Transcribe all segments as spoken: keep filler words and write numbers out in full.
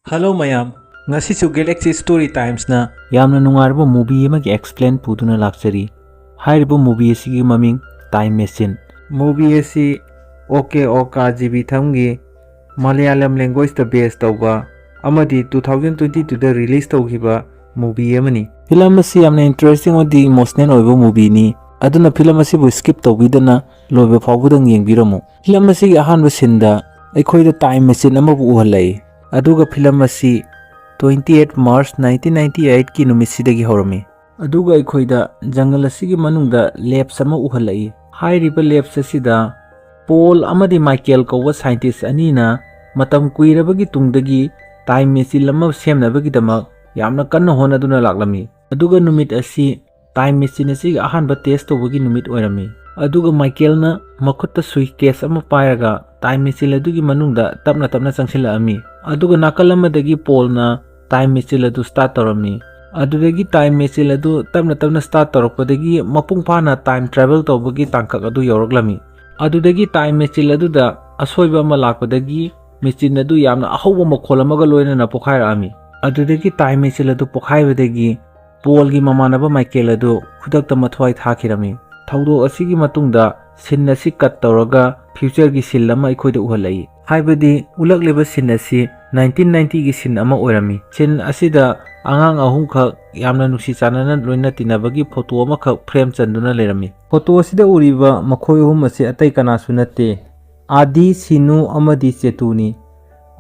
Hello ꯃꯌꯥꯝ, ꯉꯁꯤꯁꯨ Galaxy Story Timesꯅ ꯌꯥꯝꯅ ꯅꯨꯡꯉꯥꯏꯔꯕ movie ꯑꯃꯒꯤ explain ꯄꯨꯗꯨꯅ ꯂꯥꯛꯆꯔꯤ꯫ ꯍꯥꯏꯔꯤꯕ movie ꯑꯁꯤꯒꯤ ꯃꯃꯤꯡ Time Machine꯫ Movie ꯑꯁꯤ OK OK G B ꯊꯝꯒꯤ Malayalam languageꯇ base ꯇꯧꯕ ꯑꯃꯗꯤ two thousand twenty twoꯗ release ꯇꯧꯈꯤꯕ movie ꯑꯃꯅꯤ꯫ Film ꯑꯁꯤ ꯌꯥꯝꯅ interesting ꯑꯃꯗꯤ emotional ꯑꯣꯏꯕ movieꯅꯤ, ꯑꯗꯨꯅ film ꯑꯁꯤꯕꯨ skip ꯇꯧꯕꯤꯗꯅ ꯂꯣꯏꯕ ꯐꯥꯎꯕꯗꯪ ꯌꯦꯡꯕꯤꯔꯝꯃꯨ꯫ Film ꯑꯁꯤꯒꯤ ꯑꯍꯥꯟꯕ sceneꯗ ꯑꯩꯈꯣꯏꯗ time machine ꯑꯃꯕꯨ ꯎꯍꯜꯂꯛꯏ, ꯑꯗꯨꯒ film ꯑꯁꯤ twenty eight March nineteen ninety eightꯀꯤ ꯅꯨꯃꯤꯠꯁꯤꯗꯒꯤ ꯍꯧꯔꯝꯃꯤ꯫ ꯑꯗꯨꯒ ꯑꯩꯈꯣꯏꯗ jungle ꯑꯁꯤꯒꯤ ꯃꯅꯨꯡꯗ labs ꯑꯃ ꯎꯍꯜꯂꯛꯏ꯫ ꯍꯥꯏꯔꯤꯕ labs ꯑꯁꯤꯗ ꯄꯣꯜ ꯑꯃꯗꯤ ꯃꯥꯏꯀꯦꯜ ꯀꯧꯕ scientist ꯑꯅꯤꯅ ꯃꯇꯝ ꯀꯨꯏꯔꯕꯒꯤ ꯇꯨꯡꯗꯒꯤ time machine ꯑꯃ ꯁꯦꯝꯅꯕꯒꯤꯗꯃꯛ ꯌꯥꯝꯅ ꯀꯟꯅ ꯍꯣꯠꯅꯗꯨꯅ ꯂꯥꯛꯂꯝꯃꯤ꯫ ꯑꯗꯨꯒ ꯅꯨꯃꯤꯠ ꯑꯁꯤ time machine ꯑꯁꯤꯒꯤ ꯑꯍꯥꯟꯕ test ꯇꯧꯕꯒꯤ ꯅꯨꯃꯤꯠ ꯑꯣꯏꯔꯝꯃꯤ꯫ ꯑꯗꯨꯒ ꯃꯥꯏꯀꯦꯜꯅ ꯃꯈꯨꯠꯇ suitcase ꯑꯃ ꯄꯥꯏꯔꯒ time machine ꯑꯗꯨꯒꯤ ꯃꯅꯨꯡꯗ ꯇꯞꯅ ꯇꯞꯅ ꯆꯪꯁꯤꯜꯂꯛꯑꯝꯃꯤ꯫ ꯑꯗꯨꯒ ꯅꯥꯀꯜ ꯑꯃꯗꯒꯤ ꯄꯣꯜꯅ time machine ꯑꯗꯨ start ꯇꯧꯔꯝꯃꯤ꯫ ꯑꯗꯨꯗꯒꯤ time machine ꯑꯗꯨ ꯇꯞꯅ ꯇꯞꯅ start ꯇꯧꯔꯛꯄꯗꯒꯤ ꯃꯄꯨꯡ ꯐꯥꯅ time travel ꯇꯧꯕꯒꯤ ꯇꯥꯡꯀꯛ ꯑꯗꯨ ꯌꯧꯔꯛꯂꯝꯃꯤ꯫ ꯑꯗꯨꯗꯒꯤ time machine ꯑꯗꯨꯗ ꯑꯁꯣꯏꯕ ꯑꯃ ꯂꯥꯛꯄꯗꯒꯤ machine ꯑꯗꯨ ꯌꯥꯝꯅ ꯑꯍꯧꯕ ꯃꯈꯣꯜ ꯑꯃꯒ ꯂꯣꯏꯅꯅ ꯄꯣꯈꯥꯏꯔꯛꯑꯝꯃꯤ꯫ ꯑꯗꯨꯗꯒꯤ time machine ꯑꯗꯨ ꯄꯣꯈꯥꯏꯕꯗꯒꯤ ꯄꯣꯜꯒꯤ ꯃꯃꯥꯟꯅꯕ ꯃꯥꯏꯀꯦꯜ ꯑꯗꯨ ꯈꯨꯗꯛꯇ ꯃꯊ꯭ꯋꯥꯏ ꯊꯥꯈꯤꯔꯝꯃꯤ꯫ ꯊꯧꯗꯣꯛ ꯑꯁꯤꯒꯤ ꯃꯇꯨꯡꯗ scene ꯑꯁꯤ cut ꯇꯧꯔꯒ futureꯒꯤ scene ꯑꯃ ꯑꯩꯈꯣꯏꯗ ꯎꯍꯜꯂꯛꯏ꯫ ꯍꯥꯏꯕꯗꯤ ꯎꯠꯂꯛꯂꯤꯕ scene ꯑꯁꯤ nineteen ninetyꯒꯤ scene ꯑꯃ ꯑꯣꯏꯔꯝꯃꯤ꯫ Scene ꯑꯁꯤꯗ ꯑꯉꯥꯡ ꯑꯍꯨꯝꯈꯛ ꯌꯥꯝꯅ ꯅꯨꯡꯁꯤ ꯆꯥꯟꯅꯅ ꯂꯣꯏꯅ ꯇꯤꯟꯅꯕꯒꯤ photo ꯑꯃꯈꯛ frame ꯆꯟꯗꯨꯅ ꯂꯩꯔꯝꯃꯤ꯫ Photo ꯑꯁꯤꯗ ꯎꯔꯤꯕ ꯃꯈꯣꯏ ꯑꯍꯨꯝ ꯑꯁꯤ ꯑꯇꯩ ꯀꯅꯥꯁꯨ ꯅꯠꯇꯦ, ꯑꯥꯗꯤ, ꯁꯤꯅꯨ ꯑꯃꯗꯤ ꯆꯦꯇꯨꯅꯤ꯫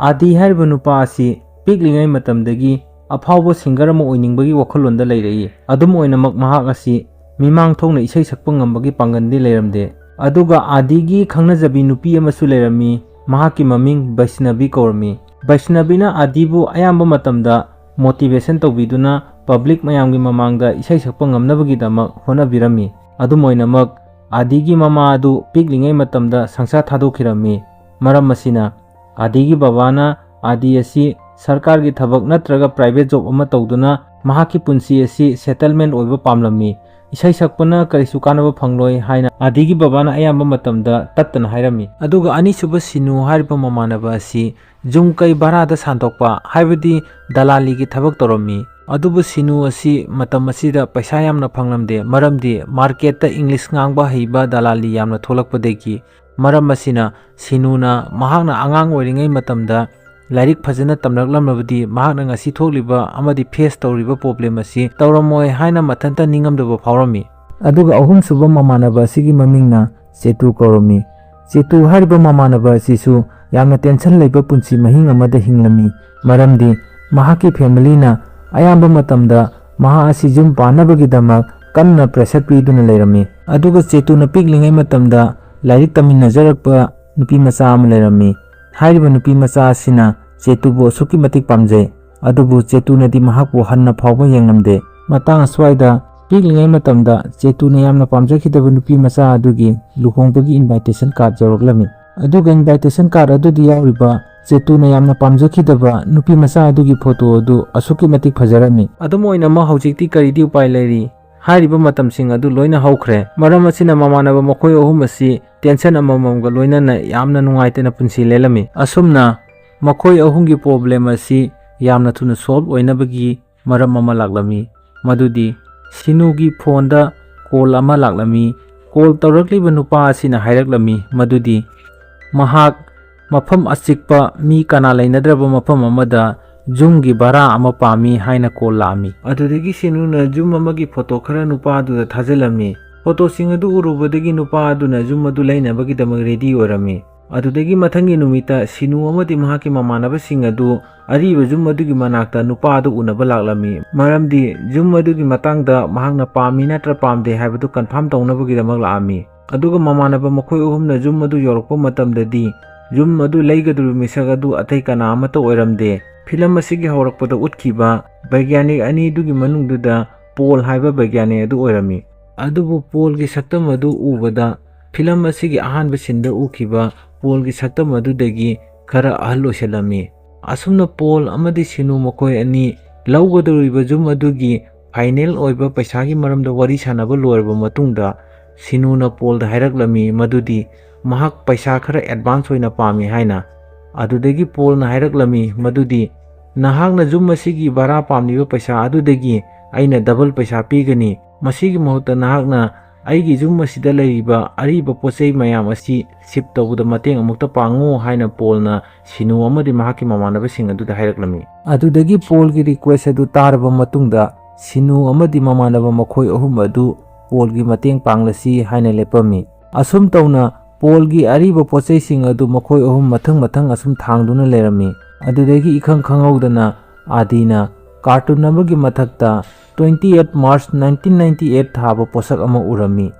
ꯑꯥꯗꯤ ꯍꯥꯏꯔꯤꯕ ꯅꯨꯄꯥ ꯑꯁꯤ ꯄꯤꯛꯂꯤꯉꯩ ꯃꯇꯝꯗꯒꯤ ꯑꯐꯥꯎꯕ singer ꯑꯃ ꯑꯣꯏꯅꯤꯡꯕꯒꯤ ꯋꯥꯈꯜꯂꯣꯟꯗ ꯂꯩꯔꯛꯏ꯫ ꯑꯗꯨꯝ ꯑꯣꯏꯅꯃꯛ ꯃꯍꯥꯛ ꯑꯁꯤ ꯃꯤꯃꯥꯡ ꯊꯣꯛꯅ ꯏꯁꯩ ꯁꯛꯄ ꯉꯝꯕꯒꯤ ꯄꯥꯡꯒꯜꯗꯤ ꯂꯩꯔꯝꯗꯦ꯫ ꯑꯗꯨꯒ ꯑꯥꯗꯤꯒꯤ ꯈꯪꯅꯖꯕꯤ ꯅꯨꯄꯤ ꯑꯃꯁꯨ ꯂꯩꯔꯝꯃꯤ, ꯃꯍꯥꯛꯀꯤ ꯃꯃꯤꯡ ꯕꯩꯁꯅꯕꯤ ꯀꯧꯔꯝꯃꯤ꯫ ꯕꯩꯁꯅꯕꯤꯅ ꯑꯥꯗꯤꯕꯨ ꯑꯌꯥꯝꯕ ꯃꯇꯝꯗ motivation ꯇꯧꯕꯤꯗꯨꯅ public ꯃꯌꯥꯝꯒꯤ ꯃꯃꯥꯡꯗ ꯏꯁꯩ ꯁꯛꯄ ꯉꯝꯅꯕꯒꯤꯗꯃꯛ ꯍꯣꯠꯅꯕꯤꯔꯝꯃꯤ꯫ ꯑꯗꯨꯝ ꯑꯣꯏꯅꯃꯛ, ꯑꯥꯗꯤꯒꯤ ꯃꯃꯥ ꯑꯗꯨ ꯄꯤꯛꯂꯤꯉꯩ ꯃꯇꯝꯗ ꯁꯪꯁꯥꯔ ꯊꯥꯗꯣꯛꯈꯤꯔꯝꯃꯤ꯫ ꯃꯔꯝ ꯑꯁꯤꯅ, ꯑꯥꯗꯤꯒꯤ ꯕꯕꯥꯅ ꯑꯥꯗꯤ ꯑꯁꯤ ꯁꯔꯀꯥꯔꯒꯤ ꯊꯕꯛ ꯅꯠꯇ꯭ꯔꯒ private job ꯑꯃ ꯇꯧꯗꯨꯅ ꯃꯍꯥꯛꯀꯤ ꯄꯨꯟꯁꯤ ꯑꯁꯤ settlement ꯑꯣꯏꯕ ꯄꯥꯝꯂꯝꯃꯤ꯫ ꯏꯁꯩ ꯁꯛꯄꯅ ꯀꯔꯤꯁꯨ ꯀꯥꯟꯅꯕ ꯐꯪꯂꯣꯏ ꯍꯥꯏꯅ ꯑꯥꯗꯤꯒꯤ ꯕꯕꯥꯅ ꯑꯌꯥꯝꯕ ꯃꯇꯝꯗ ꯇꯠꯇꯅ ꯍꯥꯏꯔꯝꯃꯤ꯫ ꯑꯗꯨꯒ ꯑꯅꯤꯁꯨꯕ ꯁꯤꯅꯨ ꯍꯥꯏꯔꯤꯕ ꯃꯃꯥꯟꯅꯕ ꯑꯁꯤ ꯌꯨꯝ ꯀꯩ ꯚꯔꯥꯗ ꯁꯥꯟꯗꯣꯛꯄ, ꯍꯥꯏꯕꯗꯤ ꯗꯂꯥꯂꯤꯒꯤ ꯊꯕꯛ ꯇꯧꯔꯝꯃꯤ꯫ ꯑꯗꯨꯕꯨ ꯁꯤꯅꯨ ꯑꯁꯤ ꯃꯇꯝ ꯑꯁꯤꯗ ꯄꯩꯁꯥ ꯌꯥꯝꯅ ꯐꯪꯂꯝꯗꯦ, ꯃꯔꯝꯗꯤ ꯃꯥꯔꯀꯦꯠꯇ ꯏꯪꯂꯤꯁ ꯉꯥꯡꯕ ꯍꯩꯕ ꯗꯂꯥꯂꯤ ꯌꯥꯝꯅ ꯊꯣꯛꯂꯛꯄꯗꯒꯤ꯫ ꯃꯔꯝ ꯑꯁꯤꯅ ꯁꯤꯅꯨꯅ ꯃꯍꯥꯛꯅ ꯑꯉꯥꯡ ꯑꯣꯏꯔꯤꯉꯩ ꯃꯇꯝꯗ ꯂꯥꯏꯔꯤꯛ ꯐꯖꯅ ꯇꯝꯂꯛꯂꯝꯂꯕꯗꯤ ꯃꯍꯥꯛꯅ ꯉꯁꯤ ꯊꯣꯛꯂꯤꯕ ꯑꯃꯗꯤ ꯐꯦꯁ ꯇꯧꯔꯤꯕ ꯄ꯭ꯔꯣꯕ꯭ꯂꯦꯝ ꯑꯁꯤ ꯇꯧꯔꯝꯃꯣꯏ ꯍꯥꯏꯅ ꯃꯊꯟꯇ ꯅꯤꯡꯉꯝꯗꯕ ꯐꯥꯎꯔꯝꯃꯤ꯫ ꯑꯗꯨꯒ ꯑꯍꯨꯝꯁꯨꯕ ꯃꯃꯥꯟꯅꯕ ꯑꯁꯤꯒꯤ ꯃꯃꯤꯡꯅ ꯆꯦꯇꯨ ꯀꯧꯔꯝꯃꯤ꯫ ꯆꯦꯇꯨ ꯍꯥꯏꯔꯤꯕ ꯃꯃꯥꯟꯅꯕ ꯑꯁꯤꯁꯨ ꯌꯥꯝꯅ ꯇꯦꯟꯁꯟ ꯂꯩꯕ ꯄꯨꯟꯁꯤ ꯃꯍꯤꯡ ꯑꯃꯗ ꯍꯤꯡꯂꯝꯃꯤ, ꯃꯔꯝꯗꯤ ꯃꯍꯥꯛꯀꯤ ꯐꯦꯃꯤꯂꯤꯅ ꯑꯌꯥꯝꯕ ꯃꯇꯝꯗ ꯃꯍꯥꯛ ꯑꯁꯤ ꯌꯨꯝ ꯄꯥꯟꯅꯕꯒꯤꯗꯃꯛ ꯀꯟꯅ ꯄ꯭ꯔꯦꯁꯔ ꯄꯤꯗꯨꯅ ꯂꯩꯔꯝꯃꯤ꯫ ꯑꯗꯨꯒ ꯆꯦꯇꯨꯅ ꯄꯤꯛꯂꯤꯉꯩ ꯃꯇꯝꯗ ꯂꯥꯏꯔꯤꯛ ꯇꯝꯃꯤꯟꯅꯖꯔꯛꯄ ꯅꯨꯄꯤ ꯃꯆꯥ ꯑꯃ ꯂꯩꯔꯝꯃꯤ꯫ ꯍꯥꯏꯔꯤꯕ ꯅꯨꯄꯤ ꯃꯆꯥ ꯑꯁꯤꯅ ꯆꯦꯇꯨꯕꯨ ꯑꯁꯨꯛꯀꯤ ꯃꯇꯤꯛ ꯄꯥꯝꯖꯩ, ꯑꯗꯨꯕꯨ ꯆꯦꯇꯨꯅꯗꯤ ꯃꯍꯥꯛꯄꯨ ꯍꯟꯅ ꯐꯥꯎꯕ ꯌꯦꯡꯂꯝꯗꯦ꯫ ꯃꯇꯥꯡ ꯑꯁ꯭ꯋꯥꯏꯗ ꯄꯤꯛꯂꯤꯉꯩ ꯃꯇꯝꯗ ꯆꯦꯇꯨꯅ ꯌꯥꯝꯅ ꯄꯥꯝꯖꯈꯤꯗꯕ ꯅꯨꯄꯤ ꯃꯆꯥ ꯑꯗꯨꯒꯤ ꯂꯨꯍꯣꯡꯕꯒꯤ ꯏꯟꯚꯥꯏꯇꯦꯁꯟ ꯀꯥꯔꯗ ꯌꯧꯔꯛꯂꯝꯃꯤ꯫ ꯑꯗꯨꯒ ꯏꯟꯚꯥꯏꯇꯦꯁꯟ ꯀꯥꯔꯗ ꯑꯗꯨꯗ ꯌꯥꯎꯔꯤꯕ ꯆꯦꯇꯨꯅ ꯌꯥꯝꯅ ꯄꯥꯝꯖꯈꯤꯗꯕ ꯅꯨꯄꯤ ꯃꯆꯥ ꯑꯗꯨꯒꯤ ꯐꯣꯇꯣ ꯑꯗꯨ ꯑꯁꯨꯛꯀꯤ ꯃꯇꯤꯛ ꯐꯖꯔꯝꯃꯤ꯫ ꯑꯗꯨꯝ ꯑꯣꯏꯅꯃꯛ ꯍꯧꯖꯤꯛꯇꯤ ꯀꯔꯤꯗꯤ ꯎꯄꯥꯏ ꯂꯩꯔꯤ? ꯍꯥꯏꯔꯤꯕ ꯃꯇꯝꯁꯤꯡ ꯑꯗꯨ ꯂꯣꯏꯅ ꯍꯧꯈ꯭ꯔꯦ꯫ ꯃꯔꯝ ꯑꯁꯤꯅ ꯃꯃꯥꯟꯅꯕ ꯃꯈꯣꯏ ꯑꯍꯨꯝ ꯑꯁꯤ ꯇꯦꯟꯁꯟ ꯑꯃꯃꯝꯒ ꯂꯣꯏꯅꯅ ꯌꯥꯝꯅ ꯅꯨꯡꯉꯥꯏꯇꯅ ꯄꯨꯟꯁꯤ ꯂꯦꯜꯂꯝꯃꯤ꯫ ꯑꯁꯨꯝꯅ ꯃꯈꯣꯏ ꯑꯍꯨꯝꯒꯤ ꯄ꯭ꯔꯣꯕ꯭ꯂꯦꯝ ꯑꯁꯤ ꯌꯥꯝꯅ ꯊꯨꯅ ꯁꯣꯜꯕ ꯑꯣꯏꯅꯕꯒꯤ ꯃꯔꯝ ꯑꯃ ꯂꯥꯛꯂꯝꯃꯤ, ꯃꯗꯨꯗꯤ ꯁꯤꯅꯨꯒꯤ ꯐꯣꯟꯗ ꯀꯣꯜ ꯑꯃ ꯂꯥꯛꯂꯝꯃꯤ꯫ ꯀꯣꯜ ꯇꯧꯔꯛꯂꯤꯕ ꯅꯨꯄꯥ ꯑꯁꯤꯅ ꯍꯥꯏꯔꯛꯂꯝꯃꯤ ꯃꯗꯨꯗꯤ ꯃꯍꯥꯛ ꯃꯐꯝ ꯑꯆꯤꯛꯄ, ꯃꯤ ꯀꯅꯥ ꯂꯩꯅꯗ꯭ꯔꯕ ꯃꯐꯝ ꯑꯃꯗ ꯌꯨꯝꯒꯤ ꯚꯔꯥ ꯑꯃ ꯄꯥꯝꯃꯤ ꯍꯥꯏꯅ ꯀꯣꯜ ꯂꯥꯛꯑꯝꯃꯤ꯫ ꯑꯗꯨꯗꯒꯤ ꯁꯤꯅꯨꯅ ꯌꯨꯝ ꯑꯃꯒꯤ ꯐꯣꯇꯣ ꯈꯔ ꯅꯨꯄꯥ ꯑꯗꯨꯗ ꯊꯥꯖꯤꯜꯂꯝꯃꯤ꯫ ꯐꯣꯇꯣꯁꯤꯡ ꯑꯗꯨ ꯎꯔꯨꯕꯗꯒꯤ ꯅꯨꯄꯥ ꯑꯗꯨꯅ ꯌꯨꯝ ꯑꯗꯨ ꯂꯩꯅꯕꯒꯤꯗꯃꯛ ꯔꯦꯗꯤ ꯑꯣꯏꯔꯝꯃꯤ꯫ ꯑꯗꯨꯗꯒꯤ ꯃꯊꯪꯒꯤ ꯅꯨꯃꯤꯠꯇ ꯁꯤꯅꯨ ꯑꯃꯗꯤ ꯃꯍꯥꯛꯀꯤ ꯃꯃꯥꯟꯅꯕꯁꯤꯡ ꯑꯗꯨ ꯑꯔꯤꯕ ꯌꯨꯝ ꯑꯗꯨꯒꯤ ꯃꯅꯥꯛꯇ ꯅꯨꯄꯥ ꯑꯗꯨ ꯎꯅꯕ ꯂꯥꯛꯂꯝꯃꯤ, ꯃꯔꯝꯗꯤ ꯌꯨꯝ ꯑꯗꯨꯒꯤ ꯃꯇꯥꯡꯗ ꯃꯍꯥꯛꯅ ꯄꯥꯝꯃꯤ ꯅꯠꯇ꯭ꯔ ꯄꯥꯝꯗꯦ ꯍꯥꯏꯕꯗꯨ ꯀꯟꯐꯥꯝ ꯇꯧꯅꯕꯒꯤꯗꯃꯛ ꯂꯥꯛꯑꯝꯃꯤ꯫ ꯑꯗꯨꯒ ꯃꯃꯥꯟꯅꯕ ꯃꯈꯣꯏ ꯑꯍꯨꯝꯅ ꯌꯨꯝ ꯑꯗꯨ ꯌꯧꯔꯛꯄ ꯃꯇꯝꯗꯗꯤ ꯌꯨꯝ ꯑꯗꯨ ꯂꯩꯒꯗꯧꯔꯤꯕ ꯃꯤꯁꯛ ꯑꯗꯨ ꯑꯇꯩ ꯀꯅꯥ ꯑꯃꯠꯇ ꯑꯣꯏꯔꯝꯗꯦ꯫ ꯐꯤꯂꯝ ꯑꯁꯤꯒꯤ ꯍꯧꯔꯛꯄꯗ ꯎꯠꯈꯤꯕ ꯕꯩꯒ꯭ꯌꯥꯅꯤꯛ ꯑꯅꯤꯗꯨꯒꯤ ꯃꯅꯨꯡꯗꯨꯗ ꯄꯣꯜ ꯍꯥꯏꯕ ꯕꯩꯒ꯭ꯌꯥꯅꯤꯛ ꯑꯗꯨ ꯑꯣꯏꯔꯝꯃꯤ꯫ ꯑꯗꯨꯕꯨ ꯄꯣꯜꯒꯤ ꯁꯛꯇꯝ ꯑꯗꯨ ꯎꯕꯗ ꯐꯤꯂꯝ ꯑꯁꯤꯒꯤ ꯑꯍꯥꯟꯕ ꯁꯤꯟꯗ ꯎꯈꯤꯕ ꯄꯣꯜꯒꯤ ꯁꯛꯇꯝ ꯑꯗꯨꯗꯒꯤ ꯈꯔ ꯑꯍꯜ ꯑꯣꯏꯁꯤꯜꯂꯝꯃꯤ꯫ ꯑꯁꯨꯝꯅ ꯄꯣꯜ ꯑꯃꯗꯤ ꯁꯤꯅꯨ ꯃꯈꯣꯏ ꯑꯅꯤ ꯂꯧꯒꯗꯧꯔꯤꯕ ꯌꯨꯝ ꯑꯗꯨꯒꯤ ꯐꯥꯏꯅꯦꯜ ꯑꯣꯏꯕ ꯄꯩꯁꯥꯒꯤ ꯃꯔꯝꯗ ꯋꯥꯔꯤ ꯁꯥꯟꯅꯕ ꯂꯣꯏꯔꯕ ꯃꯇꯨꯡꯗ, ꯁꯤꯅꯨꯅ ꯄꯣꯜꯗ ꯍꯥꯏꯔꯛꯂꯝꯃꯤ ꯃꯗꯨꯗꯤ ꯃꯍꯥꯛ ꯄꯩꯁꯥ ꯈꯔ ꯑꯦꯗꯚꯥꯟꯁ ꯑꯣꯏꯅ ꯄꯥꯝꯃꯤ ꯍꯥꯏꯅ꯫ ꯑꯗꯨꯗꯒꯤ ꯄꯣꯜꯅ ꯍꯥꯏꯔꯛꯂꯝꯃꯤ ꯃꯗꯨꯗꯤ, "ꯅꯍꯥꯛꯅ ꯌꯨꯝ ꯑꯁꯤꯒꯤ ꯚꯔꯥ ꯄꯥꯝꯂꯤꯕ ꯄꯩꯁꯥ ꯑꯗꯨꯗꯒꯤ ꯑꯩꯅ ꯗꯕꯜ ꯄꯩꯁꯥ ꯄꯤꯒꯅꯤ꯫ ꯃꯁꯤꯒꯤ ꯃꯍꯨꯠꯇ ꯅꯍꯥꯛꯅ ꯑꯩꯒꯤ ꯌꯨꯝ ꯑꯁꯤꯗ ꯂꯩꯔꯤꯕ ꯑꯔꯤꯕ ꯄꯣꯠ ꯆꯩ ꯃꯌꯥꯝ ꯑꯁꯤ ꯁꯤꯞ ꯇꯧꯕꯗ ꯃꯇꯦꯡ ꯑꯃꯨꯛꯇ ꯄꯥꯡꯉꯨ" ꯍꯥꯏꯅ ꯄꯣꯜꯅ ꯁꯤꯅꯨ ꯑꯃꯗꯤ ꯃꯍꯥꯛꯀꯤ ꯃꯃꯥꯟꯅꯕꯁꯤꯡ ꯑꯗꯨꯗ ꯍꯥꯏꯔꯛꯂꯝꯃꯤ꯫ ꯑꯗꯨꯗꯒꯤ ꯄꯣꯜꯒꯤ ꯔꯤꯀ꯭ꯋꯦꯁ ꯑꯗꯨ ꯇꯥꯔꯕ ꯃꯇꯨꯡꯗ, ꯁꯤꯅꯨ ꯑꯃꯗꯤ ꯃꯃꯥꯟꯅꯕ ꯃꯈꯣꯏ ꯑꯍꯨꯝ ꯑꯗꯨ ꯄꯣꯜꯒꯤ ꯃꯇꯦꯡ ꯄꯥꯡꯂꯁꯤ ꯍꯥꯏꯅ ꯂꯦꯞꯄꯝꯃꯤ꯫ ꯑꯁꯨꯝ ꯇꯧꯅ ꯄꯣꯜꯒꯤ ꯑꯔꯤꯕ ꯄꯣꯠꯆꯩꯁꯤꯡ ꯑꯗꯨ ꯃꯈꯣꯏ ꯑꯍꯨꯝ ꯃꯊꯪ ꯃꯊꯪ ꯑꯁꯨꯝ ꯊꯥꯡꯗꯨꯅ ꯂꯩꯔꯝꯃꯤ꯫ ꯑꯗꯨꯗꯒꯤ ꯏꯈꯪ ꯈꯪꯍꯧꯗꯅ ꯑꯥꯗꯤꯅ ꯀꯥꯔꯇꯨꯟ ꯑꯃꯒꯤ ꯃꯊꯛꯇ twenty eight March nineteen ninety eight ꯊꯥꯕ ꯄꯣꯠꯁꯛ ꯑꯃ ꯎꯔꯝꯃꯤ꯫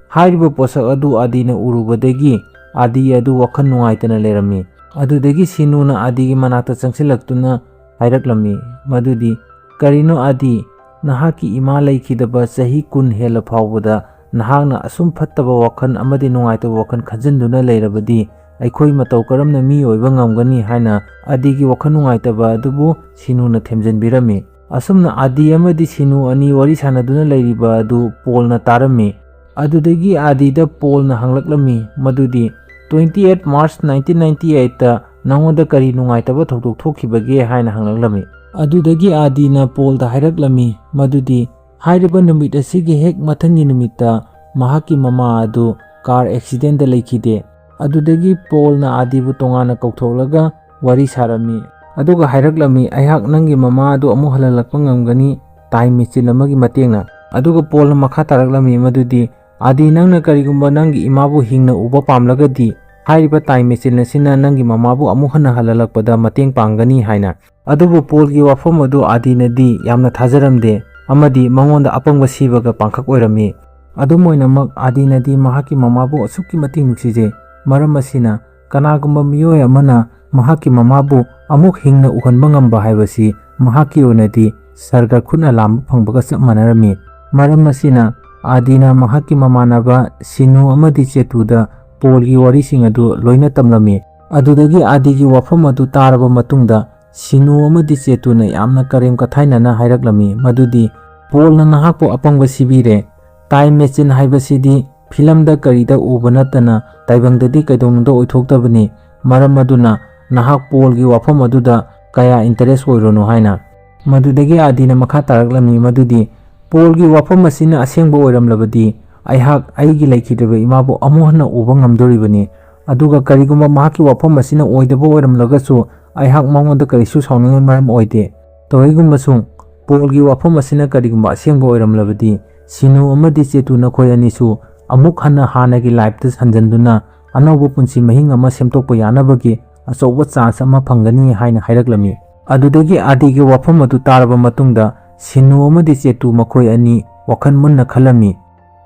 ꯍꯥꯏꯔꯤꯕ ꯄꯣꯠꯁꯛ ꯑꯗꯨ ꯑꯥꯗꯤꯅ ꯎꯔꯨꯕꯗꯒꯤ ꯑꯥꯗꯤ ꯑꯗꯨ ꯋꯥꯈꯜ ꯅꯨꯡꯉꯥꯏꯇꯅ ꯂꯩꯔꯝꯃꯤ꯫ ꯑꯗꯨꯗꯒꯤ ꯁꯤꯅꯨꯅ ꯑꯥꯗꯤꯒꯤ ꯃꯅꯥꯛꯇ ꯆꯪꯁꯤꯜꯂꯛꯇꯨꯅ ꯍꯥꯏꯔꯛꯂꯝꯃꯤ ꯃꯗꯨꯗꯤ, "ꯀꯔꯤꯅꯣ ꯑꯥꯗꯤ, ꯅꯍꯥꯛꯀꯤ ꯏꯃꯥ ꯂꯩꯈꯤꯗꯕ ꯆꯍꯤ ꯀꯨꯟ ꯍꯦꯜꯂ ꯐꯥꯎꯕꯗ ꯅꯍꯥꯛꯅ ꯑꯁꯨꯝ ꯐꯠꯇꯕ ꯋꯥꯈꯜ ꯑꯃꯗꯤ ꯅꯨꯡꯉꯥꯏꯇꯕ ꯋꯥꯈꯜ ꯈꯟꯖꯤꯟꯗꯨꯅ ꯂꯩꯔꯕꯗꯤ ꯑꯩꯈꯣꯏ ꯃꯇꯧ ꯀꯔꯝꯅ ꯃꯤ ꯑꯣꯏꯕ ꯉꯝꯒꯅꯤ?" ꯍꯥꯏꯅ ꯑꯥꯗꯤꯒꯤ ꯋꯥꯈꯜ ꯅꯨꯡꯉꯥꯏꯇꯕ ꯑꯗꯨꯕꯨ ꯁꯤꯅꯨꯅ ꯊꯦꯝꯖꯤꯟꯕꯤꯔꯝꯃꯤ꯫ ꯑꯁꯨꯝꯅ ꯑꯥꯗꯤ ꯑꯃꯗꯤ ꯁꯤꯅꯨ ꯑꯅꯤ ꯋꯥꯔꯤ ꯁꯥꯟꯅꯗꯨꯅ ꯂꯩꯔꯤꯕ ꯑꯗꯨ ꯄꯣꯜꯅ ꯇꯥꯔꯝꯃꯤ꯫ ꯑꯗꯨꯗꯒꯤ ꯑꯥꯗꯤꯗ ꯄꯣꯜꯅ ꯍꯪꯂꯛꯂꯝꯃꯤ ꯃꯗꯨꯗꯤ, "twenty eight March nineteen ninety eight ꯅꯉꯣꯟꯗ ꯀꯔꯤ ꯅꯨꯡꯉꯥꯏꯇꯕ ꯊꯧꯗꯣꯛ ꯊꯣꯛꯈꯤꯕꯒꯦ?" ꯍꯥꯏꯅ ꯍꯪꯂꯛꯂꯝꯃꯤ꯫ ꯑꯗꯨꯗꯒꯤ ꯑꯥꯗꯤꯅ ꯄꯣꯜꯗ ꯍꯥꯏꯔꯛꯂꯝꯃꯤ ꯃꯗꯨꯗꯤ, ꯍꯥꯏꯔꯤꯕ ꯅꯨꯃꯤꯠ ꯑꯁꯤꯒꯤ ꯍꯦꯛ ꯃꯊꯪꯒꯤ ꯅꯨꯃꯤꯠꯇ ꯃꯍꯥꯛꯀꯤ ꯃꯃꯥ ꯑꯗꯨ ꯀꯥꯔ ꯑꯦꯛꯁꯤꯗꯦꯟꯗ ꯂꯩꯈꯤꯗꯦ꯫ ꯑꯗꯨꯗꯒꯤ ꯄꯣꯜꯅ ꯑꯥꯗꯤꯕꯨ ꯇꯣꯉꯥꯟꯅ ꯀꯧꯊꯣꯛꯂꯒ ꯋꯥꯔꯤ ꯁꯥꯔꯝꯃꯤ꯫ ꯑꯗꯨꯒ ꯍꯥꯏꯔꯛꯂꯝꯃꯤ, "ꯑꯩꯍꯥꯛ ꯅꯪꯒꯤ ꯃꯃꯥ ꯑꯗꯨ ꯑꯃꯨꯛ ꯍꯜꯍꯜꯂꯛꯄ ꯉꯝꯒꯅꯤ, ꯇꯥꯏꯝ ꯃꯦꯆꯤꯟ ꯑꯃꯒꯤ ꯃꯇꯦꯡꯅ"꯫ ꯑꯗꯨꯒ ꯄꯣꯜꯅ ꯃꯈꯥ ꯇꯥꯔꯛꯂꯝꯃꯤ ꯃꯗꯨꯗꯤ, "ꯑꯥꯗꯤ, ꯅꯪꯅ ꯀꯔꯤꯒꯨꯝꯕ ꯅꯪꯒꯤ ꯏꯃꯥꯕꯨ ꯍꯤꯡꯅ ꯎꯕ ꯄꯥꯝꯂꯒꯗꯤ, ꯍꯥꯏꯔꯤꯕ ꯇꯥꯏꯝ ꯃꯦꯆꯤꯟ ꯑꯁꯤꯅ ꯅꯪꯒꯤ ꯃꯃꯥꯕꯨ ꯑꯃꯨꯛ ꯍꯟꯅ ꯍꯜꯍꯜꯂꯛꯄꯗ ꯃꯇꯦꯡ ꯄꯥꯡꯒꯅꯤ" ꯍꯥꯏꯅ꯫ ꯑꯗꯨꯕꯨ ꯄꯣꯜꯒꯤ ꯋꯥꯐꯝ ꯑꯗꯨ ꯑꯥꯗꯤꯅꯗꯤ ꯌꯥꯝꯅ ꯊꯥꯖꯔꯝꯗꯦ ꯑꯃꯗꯤ ꯃꯉꯣꯟꯗ ꯑꯄꯪꯕ ꯁꯤꯕꯒ ꯄꯥꯡꯈꯛ ꯑꯣꯏꯔꯝꯃꯤ꯫ ꯑꯗꯨꯝ ꯑꯣꯏꯅꯃꯛ, ꯑꯥꯗꯤꯅꯗꯤ ꯃꯍꯥꯛꯀꯤ ꯃꯃꯥꯕꯨ ꯑꯁꯨꯛꯀꯤ ꯃꯇꯤꯛ ꯅꯨꯡꯁꯤꯖꯩ꯫ ꯃꯔꯝ ꯑꯁꯤꯅ, ꯀꯅꯥꯒꯨꯝꯕ ꯃꯤꯑꯣꯏ ꯑꯃꯅ ꯃꯍꯥꯛꯀꯤ ꯃꯃꯥꯕꯨ ꯑꯃꯨꯛ ꯍꯤꯡꯅ ꯎꯍꯟꯕ ꯉꯝꯕ ꯍꯥꯏꯕꯁꯤ ꯃꯍꯥꯛꯀꯤ ꯑꯣꯏꯅꯗꯤ ꯁꯔꯒ ꯈꯨꯠꯅ ꯂꯥꯝꯕ ꯐꯪꯕꯒ ꯆꯞ ꯃꯥꯟꯅꯔꯝꯃꯤ꯫ ꯃꯔꯝ ꯑꯁꯤꯅ, ꯑꯥꯗꯤꯅ ꯃꯍꯥꯛꯀꯤ ꯃꯃꯥꯟꯅꯕ ꯁꯤꯅꯨ ꯑꯃꯗꯤ ꯆꯦꯇꯨꯗ ꯄꯣꯜꯒꯤ ꯋꯥꯔꯤꯁꯤꯡ ꯑꯗꯨ ꯂꯣꯏꯅ ꯇꯝꯂꯝꯃꯤ꯫ ꯑꯗꯨꯗꯒꯤ ꯑꯥꯗꯤꯒꯤ ꯋꯥꯐꯝ ꯑꯗꯨ ꯇꯥꯔꯕ ꯃꯇꯨꯡꯗ, ꯁꯤꯅꯨ ꯑꯃꯗꯤ ꯆꯦꯇꯨꯅ ꯌꯥꯝꯅ ꯀꯔꯦꯝ ꯀꯊꯥꯏꯅꯅ ꯍꯥꯏꯔꯛꯂꯝꯃꯤ ꯃꯗꯨꯗꯤ, ꯄꯣꯜꯅ ꯅꯍꯥꯛꯄꯨ ꯑꯄꯪꯕ ꯁꯤꯕꯤꯔꯦ꯫ ꯇꯥꯏꯝ ꯃꯦꯆꯤꯟ ꯍꯥꯏꯕꯁꯤꯗꯤ ꯐꯤꯂꯝꯗ ꯀꯔꯤꯗ ꯎꯕ ꯅꯠꯇꯅ ꯇꯥꯏꯕꯪꯗꯗꯤ ꯀꯩꯗꯧꯅꯨꯡꯗ ꯑꯣꯏꯊꯣꯛꯇꯕꯅꯤ꯫ ꯃꯔꯝ ꯑꯗꯨꯅ ꯅꯍꯥꯛ ꯄꯣꯜꯒꯤ ꯋꯥꯐꯝ ꯑꯗꯨꯗ ꯀꯌꯥ ꯏꯟꯇꯔꯦꯁ ꯑꯣꯏꯔꯨꯅꯨ ꯍꯥꯏꯅ꯫ ꯃꯗꯨꯗꯒꯤ ꯑꯥꯗꯤꯅ ꯃꯈꯥ ꯇꯥꯔꯛꯂꯝꯃꯤ ꯃꯗꯨꯗꯤ, ꯄꯣꯜꯒꯤ ꯋꯥꯐꯝ ꯑꯁꯤꯅ ꯑꯁꯦꯡꯕ ꯑꯣꯏꯔꯝꯂꯕꯗꯤ ꯑꯩꯍꯥꯛ ꯑꯩꯒꯤ ꯂꯩꯈꯤꯗ꯭ꯔꯕ ꯏꯃꯥꯕꯨ ꯑꯃꯨꯛ ꯍꯟꯅ ꯎꯕ ꯉꯝꯗꯣꯔꯤꯕꯅꯤ꯫ ꯑꯗꯨꯒ ꯀꯔꯤꯒꯨꯝꯕ ꯃꯍꯥꯛꯀꯤ ꯋꯥꯐꯝ ꯑꯁꯤꯅ ꯑꯣꯏꯗꯕ ꯑꯣꯏꯔꯝꯂꯒꯁꯨ ꯑꯩꯍꯥꯛ ꯃꯉꯣꯟꯗ ꯀꯔꯤꯁꯨ ꯁꯥꯎꯅꯤꯡꯉꯥꯏ ꯃꯔꯝ ꯑꯣꯏꯗꯦ꯫ ꯇꯧꯏꯒꯨꯝꯕꯁꯨꯡ ꯄꯣꯜꯒꯤ ꯋꯥꯐꯝ ꯑꯁꯤꯅ ꯀꯔꯤꯒꯨꯝꯕ ꯑꯁꯦꯡꯕ ꯑꯣꯏꯔꯝꯂꯕꯗꯤ, ꯁꯤꯅꯨ ꯑꯃꯗꯤ ꯆꯦꯇꯨ ꯅꯈꯣꯏ ꯑꯅꯤꯁꯨ ꯑꯃꯨꯛ ꯍꯟꯅ ꯍꯥꯟꯅꯒꯤ ꯂꯥꯏꯐꯇ ꯍꯟꯖꯤꯟꯗꯨꯅ ꯑꯅꯧꯕ ꯄꯨꯟꯁꯤ ꯃꯍꯤꯡ ꯑꯃ ꯁꯦꯝꯗꯣꯛꯄ ꯌꯥꯅꯕꯒꯤ ꯑꯆꯧꯕ ꯆꯥꯟꯁ ꯑꯃ ꯐꯪꯒꯅꯤ ꯍꯥꯏꯅ ꯍꯥꯏꯔꯛꯂꯝꯃꯤ꯫ ꯑꯗꯨꯗꯒꯤ ꯑꯥꯗꯤꯒꯤ ꯋꯥꯐꯝ ꯑꯗꯨ ꯇꯥꯔꯕ ꯃꯇꯨꯡꯗ ꯁꯤꯅꯨ ꯑꯃꯗꯤ ꯆꯦꯇꯨ ꯃꯈꯣꯏ ꯑꯅꯤ ꯋꯥꯈꯜ ꯃꯨꯟꯅ ꯈꯜꯂꯝꯃꯤ꯫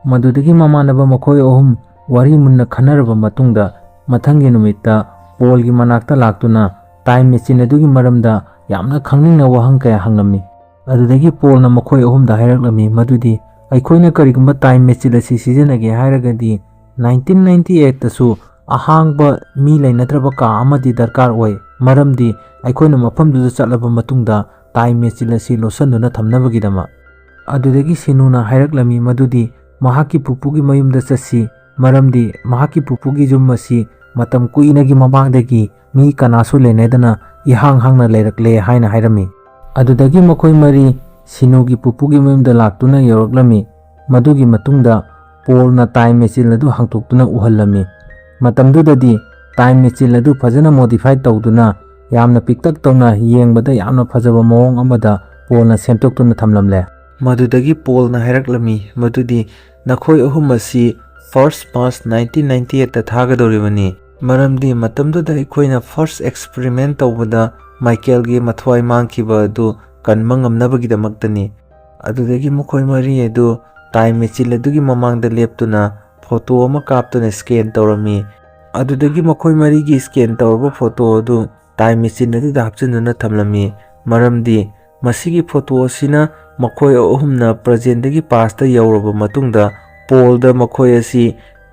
ꯃꯗꯨꯗꯒꯤ ꯃꯃꯥꯟꯅꯕ ꯃꯈꯣꯏ ꯑꯍꯨꯝ ꯋꯥꯔꯤ ꯃꯨꯟꯅ ꯈꯟꯅꯔꯕ ꯃꯇꯨꯡꯗ ꯃꯊꯪꯒꯤ ꯅꯨꯃꯤꯠꯇ ꯄꯣꯜꯒꯤ ꯃꯅꯥꯛꯇ ꯂꯥꯛꯇꯨꯅ ꯇꯥꯏꯝ ꯃꯦꯆꯤꯟ ꯑꯗꯨꯒꯤ ꯃꯔꯝꯗ ꯌꯥꯝꯅ ꯈꯪꯅꯤꯡꯅ ꯋꯥꯍꯪ ꯀꯌꯥ ꯍꯪꯂꯝꯃꯤ꯫ ꯑꯗꯨꯗꯒꯤ ꯄꯣꯜꯅ ꯃꯈꯣꯏ ꯑꯍꯨꯝꯗ ꯍꯥꯏꯔꯛꯂꯝꯃꯤ ꯃꯗꯨꯗꯤ, ꯑꯩꯈꯣꯏꯅ ꯀꯔꯤꯒꯨꯝꯕ ꯇꯥꯏꯝ ꯃꯦꯆꯤꯟ ꯑꯁꯤ ꯁꯤꯖꯤꯟꯅꯒꯦ ꯍꯥꯏꯔꯒꯗꯤ ꯅꯥꯏꯟꯇꯤꯟ ꯅꯥꯏꯟꯇꯤ ꯑꯩꯠꯇꯁꯨ ꯑꯍꯥꯡꯕ ꯃꯤ ꯂꯩꯅꯗ꯭ꯔꯕ ꯀꯥ ꯑꯃꯗꯤ ꯗꯔꯀꯥꯔ ꯑꯣꯏ, ꯃꯔꯝꯗꯤ ꯑꯩꯈꯣꯏꯅ ꯃꯐꯝꯗꯨꯗ ꯆꯠꯂꯕ ꯃꯇꯨꯡꯗ ꯇꯥꯏꯝ ꯃꯦꯆꯤꯟ ꯑꯁꯤ ꯂꯣꯠꯁꯤꯟꯗꯨꯅ ꯊꯝꯅꯕꯒꯤꯗꯃꯛ꯫ ꯑꯗꯨꯗꯒꯤ ꯁꯤꯅꯨꯅ ꯍꯥꯏꯔꯛꯂꯝꯃꯤ ꯃꯗꯨꯗꯤ ꯃꯍꯥꯛꯀꯤ ꯄꯨꯄꯨꯒꯤ ꯃꯌꯨꯝꯗ ꯆꯠꯁꯤ, ꯃꯔꯝꯗꯤ ꯃꯍꯥꯛꯀꯤ ꯄꯨꯄꯨꯒꯤ ꯌꯨꯝ ꯑꯁꯤ ꯃꯇꯝ ꯀꯨꯏꯅꯒꯤ ꯃꯃꯥꯡꯗꯒꯤ ꯃꯤ ꯀꯅꯥꯁꯨ ꯂꯩꯅꯗꯅ ꯏꯍꯥꯡ ꯍꯥꯡꯅ ꯂꯩꯔꯛꯂꯦ ꯍꯥꯏꯅ ꯍꯥꯏꯔꯝꯃꯤ꯫ ꯑꯗꯨꯗꯒꯤ ꯃꯈꯣꯏ ꯃꯔꯤ ꯁꯤꯅꯨꯒꯤ ꯄꯨꯄꯨꯒꯤ ꯃꯌꯨꯝꯗ ꯂꯥꯛꯇꯨꯅ ꯌꯧꯔꯛꯂꯝꯃꯤ꯫ ꯃꯗꯨꯒꯤ ꯃꯇꯨꯡꯗ ꯄꯣꯜꯅ ꯇꯥꯏꯝ ꯃꯦꯆꯤꯟ ꯑꯗꯨ ꯍꯥꯡꯇꯣꯛꯇꯨꯅ ꯎꯍꯜꯂꯝꯃꯤ꯫ ꯃꯇꯝꯗꯨꯗꯗꯤ ꯇꯥꯏꯝ ꯃꯦꯆꯤꯟ ꯑꯗꯨ ꯐꯖꯅ ꯃꯣꯗꯤꯐꯥꯏ ꯇꯧꯗꯨꯅ ꯌꯥꯝꯅ ꯄꯤꯛꯇꯛ ꯇꯧꯅ ꯌꯦꯡꯕꯗ ꯌꯥꯝꯅ ꯐꯖꯕ ꯃꯑꯣꯡ ꯑꯃꯗ ꯄꯣꯜꯅ ꯁꯦꯝꯗꯣꯛꯇꯨꯅ ꯊꯝꯂꯝꯂꯦ꯫ ꯃꯗꯨꯗꯒꯤ ꯄꯣꯜꯅ ꯍꯥꯏꯔꯛꯂꯝꯃꯤ ꯃꯗꯨꯗꯤ ꯅꯈꯣꯏ ꯑꯍꯨꯝ ꯑꯁꯤ ꯐꯥꯔꯁ ꯃꯥꯔꯆ ꯅꯥꯏꯟꯇꯤꯟ ꯅꯥꯏꯟꯇꯤ ꯑꯩꯠꯇ ꯊꯥꯒꯗꯧꯔꯤꯕꯅꯤ, ꯃꯔꯝꯗꯤ ꯃꯇꯝꯗꯨꯗ ꯑꯩꯈꯣꯏꯅ ꯐꯥꯔꯁ ꯑꯦꯛꯁꯄꯔꯤꯃꯦꯟ ꯇꯧꯕꯗ ꯃꯥꯏꯀꯦꯜꯒꯤ ꯃꯊ꯭ꯋꯥꯏ ꯃꯥꯡꯈꯤꯕ ꯑꯗꯨ ꯀꯟꯕ ꯉꯝꯅꯕꯒꯤꯗꯃꯛꯇꯅꯤ꯫ ꯑꯗꯨꯗꯒꯤ ꯃꯈꯣꯏ ꯃꯔꯤ ꯑꯗꯨ ꯇꯥꯏꯝ ꯃꯦꯆꯤꯟ ꯑꯗꯨꯒꯤ ꯃꯃꯥꯡꯗ ꯂꯦꯞꯇꯨꯅ ꯐꯣꯇꯣ ꯑꯃ ꯀꯥꯞꯇꯨꯅ ꯁ꯭ꯀꯦꯟ ꯇꯧꯔꯝꯃꯤ꯫ ꯑꯗꯨꯗꯒꯤ ꯃꯈꯣꯏ ꯃꯔꯤꯒꯤ ꯁ꯭ꯀꯦꯟ ꯇꯧꯔꯕ ꯐꯣꯇꯣ ꯑꯗꯨ ꯇꯥꯏꯝ ꯃꯦꯆꯤꯟ ꯑꯗꯨꯗ ꯍꯥꯞꯆꯤꯟꯗꯨꯅ ꯊꯝꯂꯝꯃꯤ, ꯃꯔꯝꯗꯤ ꯃꯁꯤꯒꯤ ꯐꯣꯇꯣ ꯑꯁꯤꯅ ꯃꯈꯣꯏ ꯑꯍꯨꯝꯅ ꯄ꯭ꯔꯖꯦꯟꯗꯒꯤ ꯄꯥꯁꯇ ꯌꯧꯔꯕ ꯃꯇꯨꯡꯗ ꯄꯣꯜꯗ ꯃꯈꯣꯏ ꯑꯁꯤ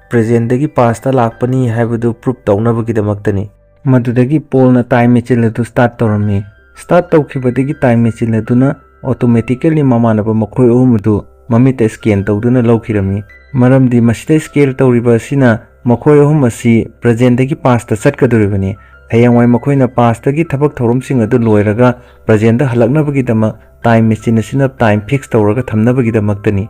ꯄ꯭ꯔꯖꯦꯟꯗꯒꯤ ꯄꯥꯁꯇ ꯂꯥꯛꯄꯅꯤ ꯍꯥꯏꯕꯗꯨ ꯄ꯭ꯔꯨꯞ ꯇꯧꯅꯕꯒꯤꯗꯃꯛꯇꯅꯤ꯫ ꯃꯗꯨꯗꯒꯤ ꯄꯣꯜꯅ ꯇꯥꯏꯝ ꯃꯦꯆꯤꯟ ꯑꯗꯨ ꯁ꯭ꯇꯥꯔꯠ ꯇꯧꯔꯝꯃꯤ꯫ ꯁ꯭ꯇꯥꯔꯠ ꯇꯧꯈꯤꯕꯗꯒꯤ ꯇꯥꯏꯝ ꯃꯦꯆꯤꯟ ꯑꯗꯨꯅ ꯑꯣꯇꯣꯃꯦꯇꯤꯀꯦꯜꯂꯤ ꯃꯃꯥꯟꯅꯕ ꯃꯈꯣꯏ ꯑꯍꯨꯝ ꯑꯗꯨ ꯃꯃꯤꯠꯇ ꯁ꯭ꯀꯦꯟ ꯇꯧꯗꯨꯅ ꯂꯧꯈꯤꯔꯝꯃꯤ꯫ ꯃꯔꯝꯗꯤ ꯃꯁꯤꯗ ꯁ꯭ꯀꯦꯟ ꯇꯧꯔꯤꯕ ꯑꯁꯤꯅ ꯃꯈꯣꯏ ꯑꯍꯨꯝ ꯑꯁꯤ ꯄ꯭ꯔꯖꯦꯟꯗꯒꯤ ꯄꯥꯁꯇ ꯆꯠꯀꯗꯧꯔꯤꯕꯅꯤ꯫ ꯍꯌꯦꯡꯋꯥꯏ ꯃꯈꯣꯏꯅ ꯄꯥꯁꯇꯒꯤ ꯊꯕꯛ ꯊꯧꯔꯝꯁꯤꯡ ꯑꯗꯨ ꯂꯣꯏꯔꯒ ꯄ꯭ꯔꯖꯦꯟꯗ ꯍꯜꯂꯛꯅꯕꯒꯤꯗꯃꯛ ꯇꯥꯏꯝ ꯃꯦꯆꯤꯟ ꯑꯁꯤꯅ ꯇꯥꯏꯝ ꯐꯤꯛꯁ ꯇꯧꯔꯒ ꯊꯝꯅꯕꯒꯤꯗꯃꯛꯇꯅꯤ꯫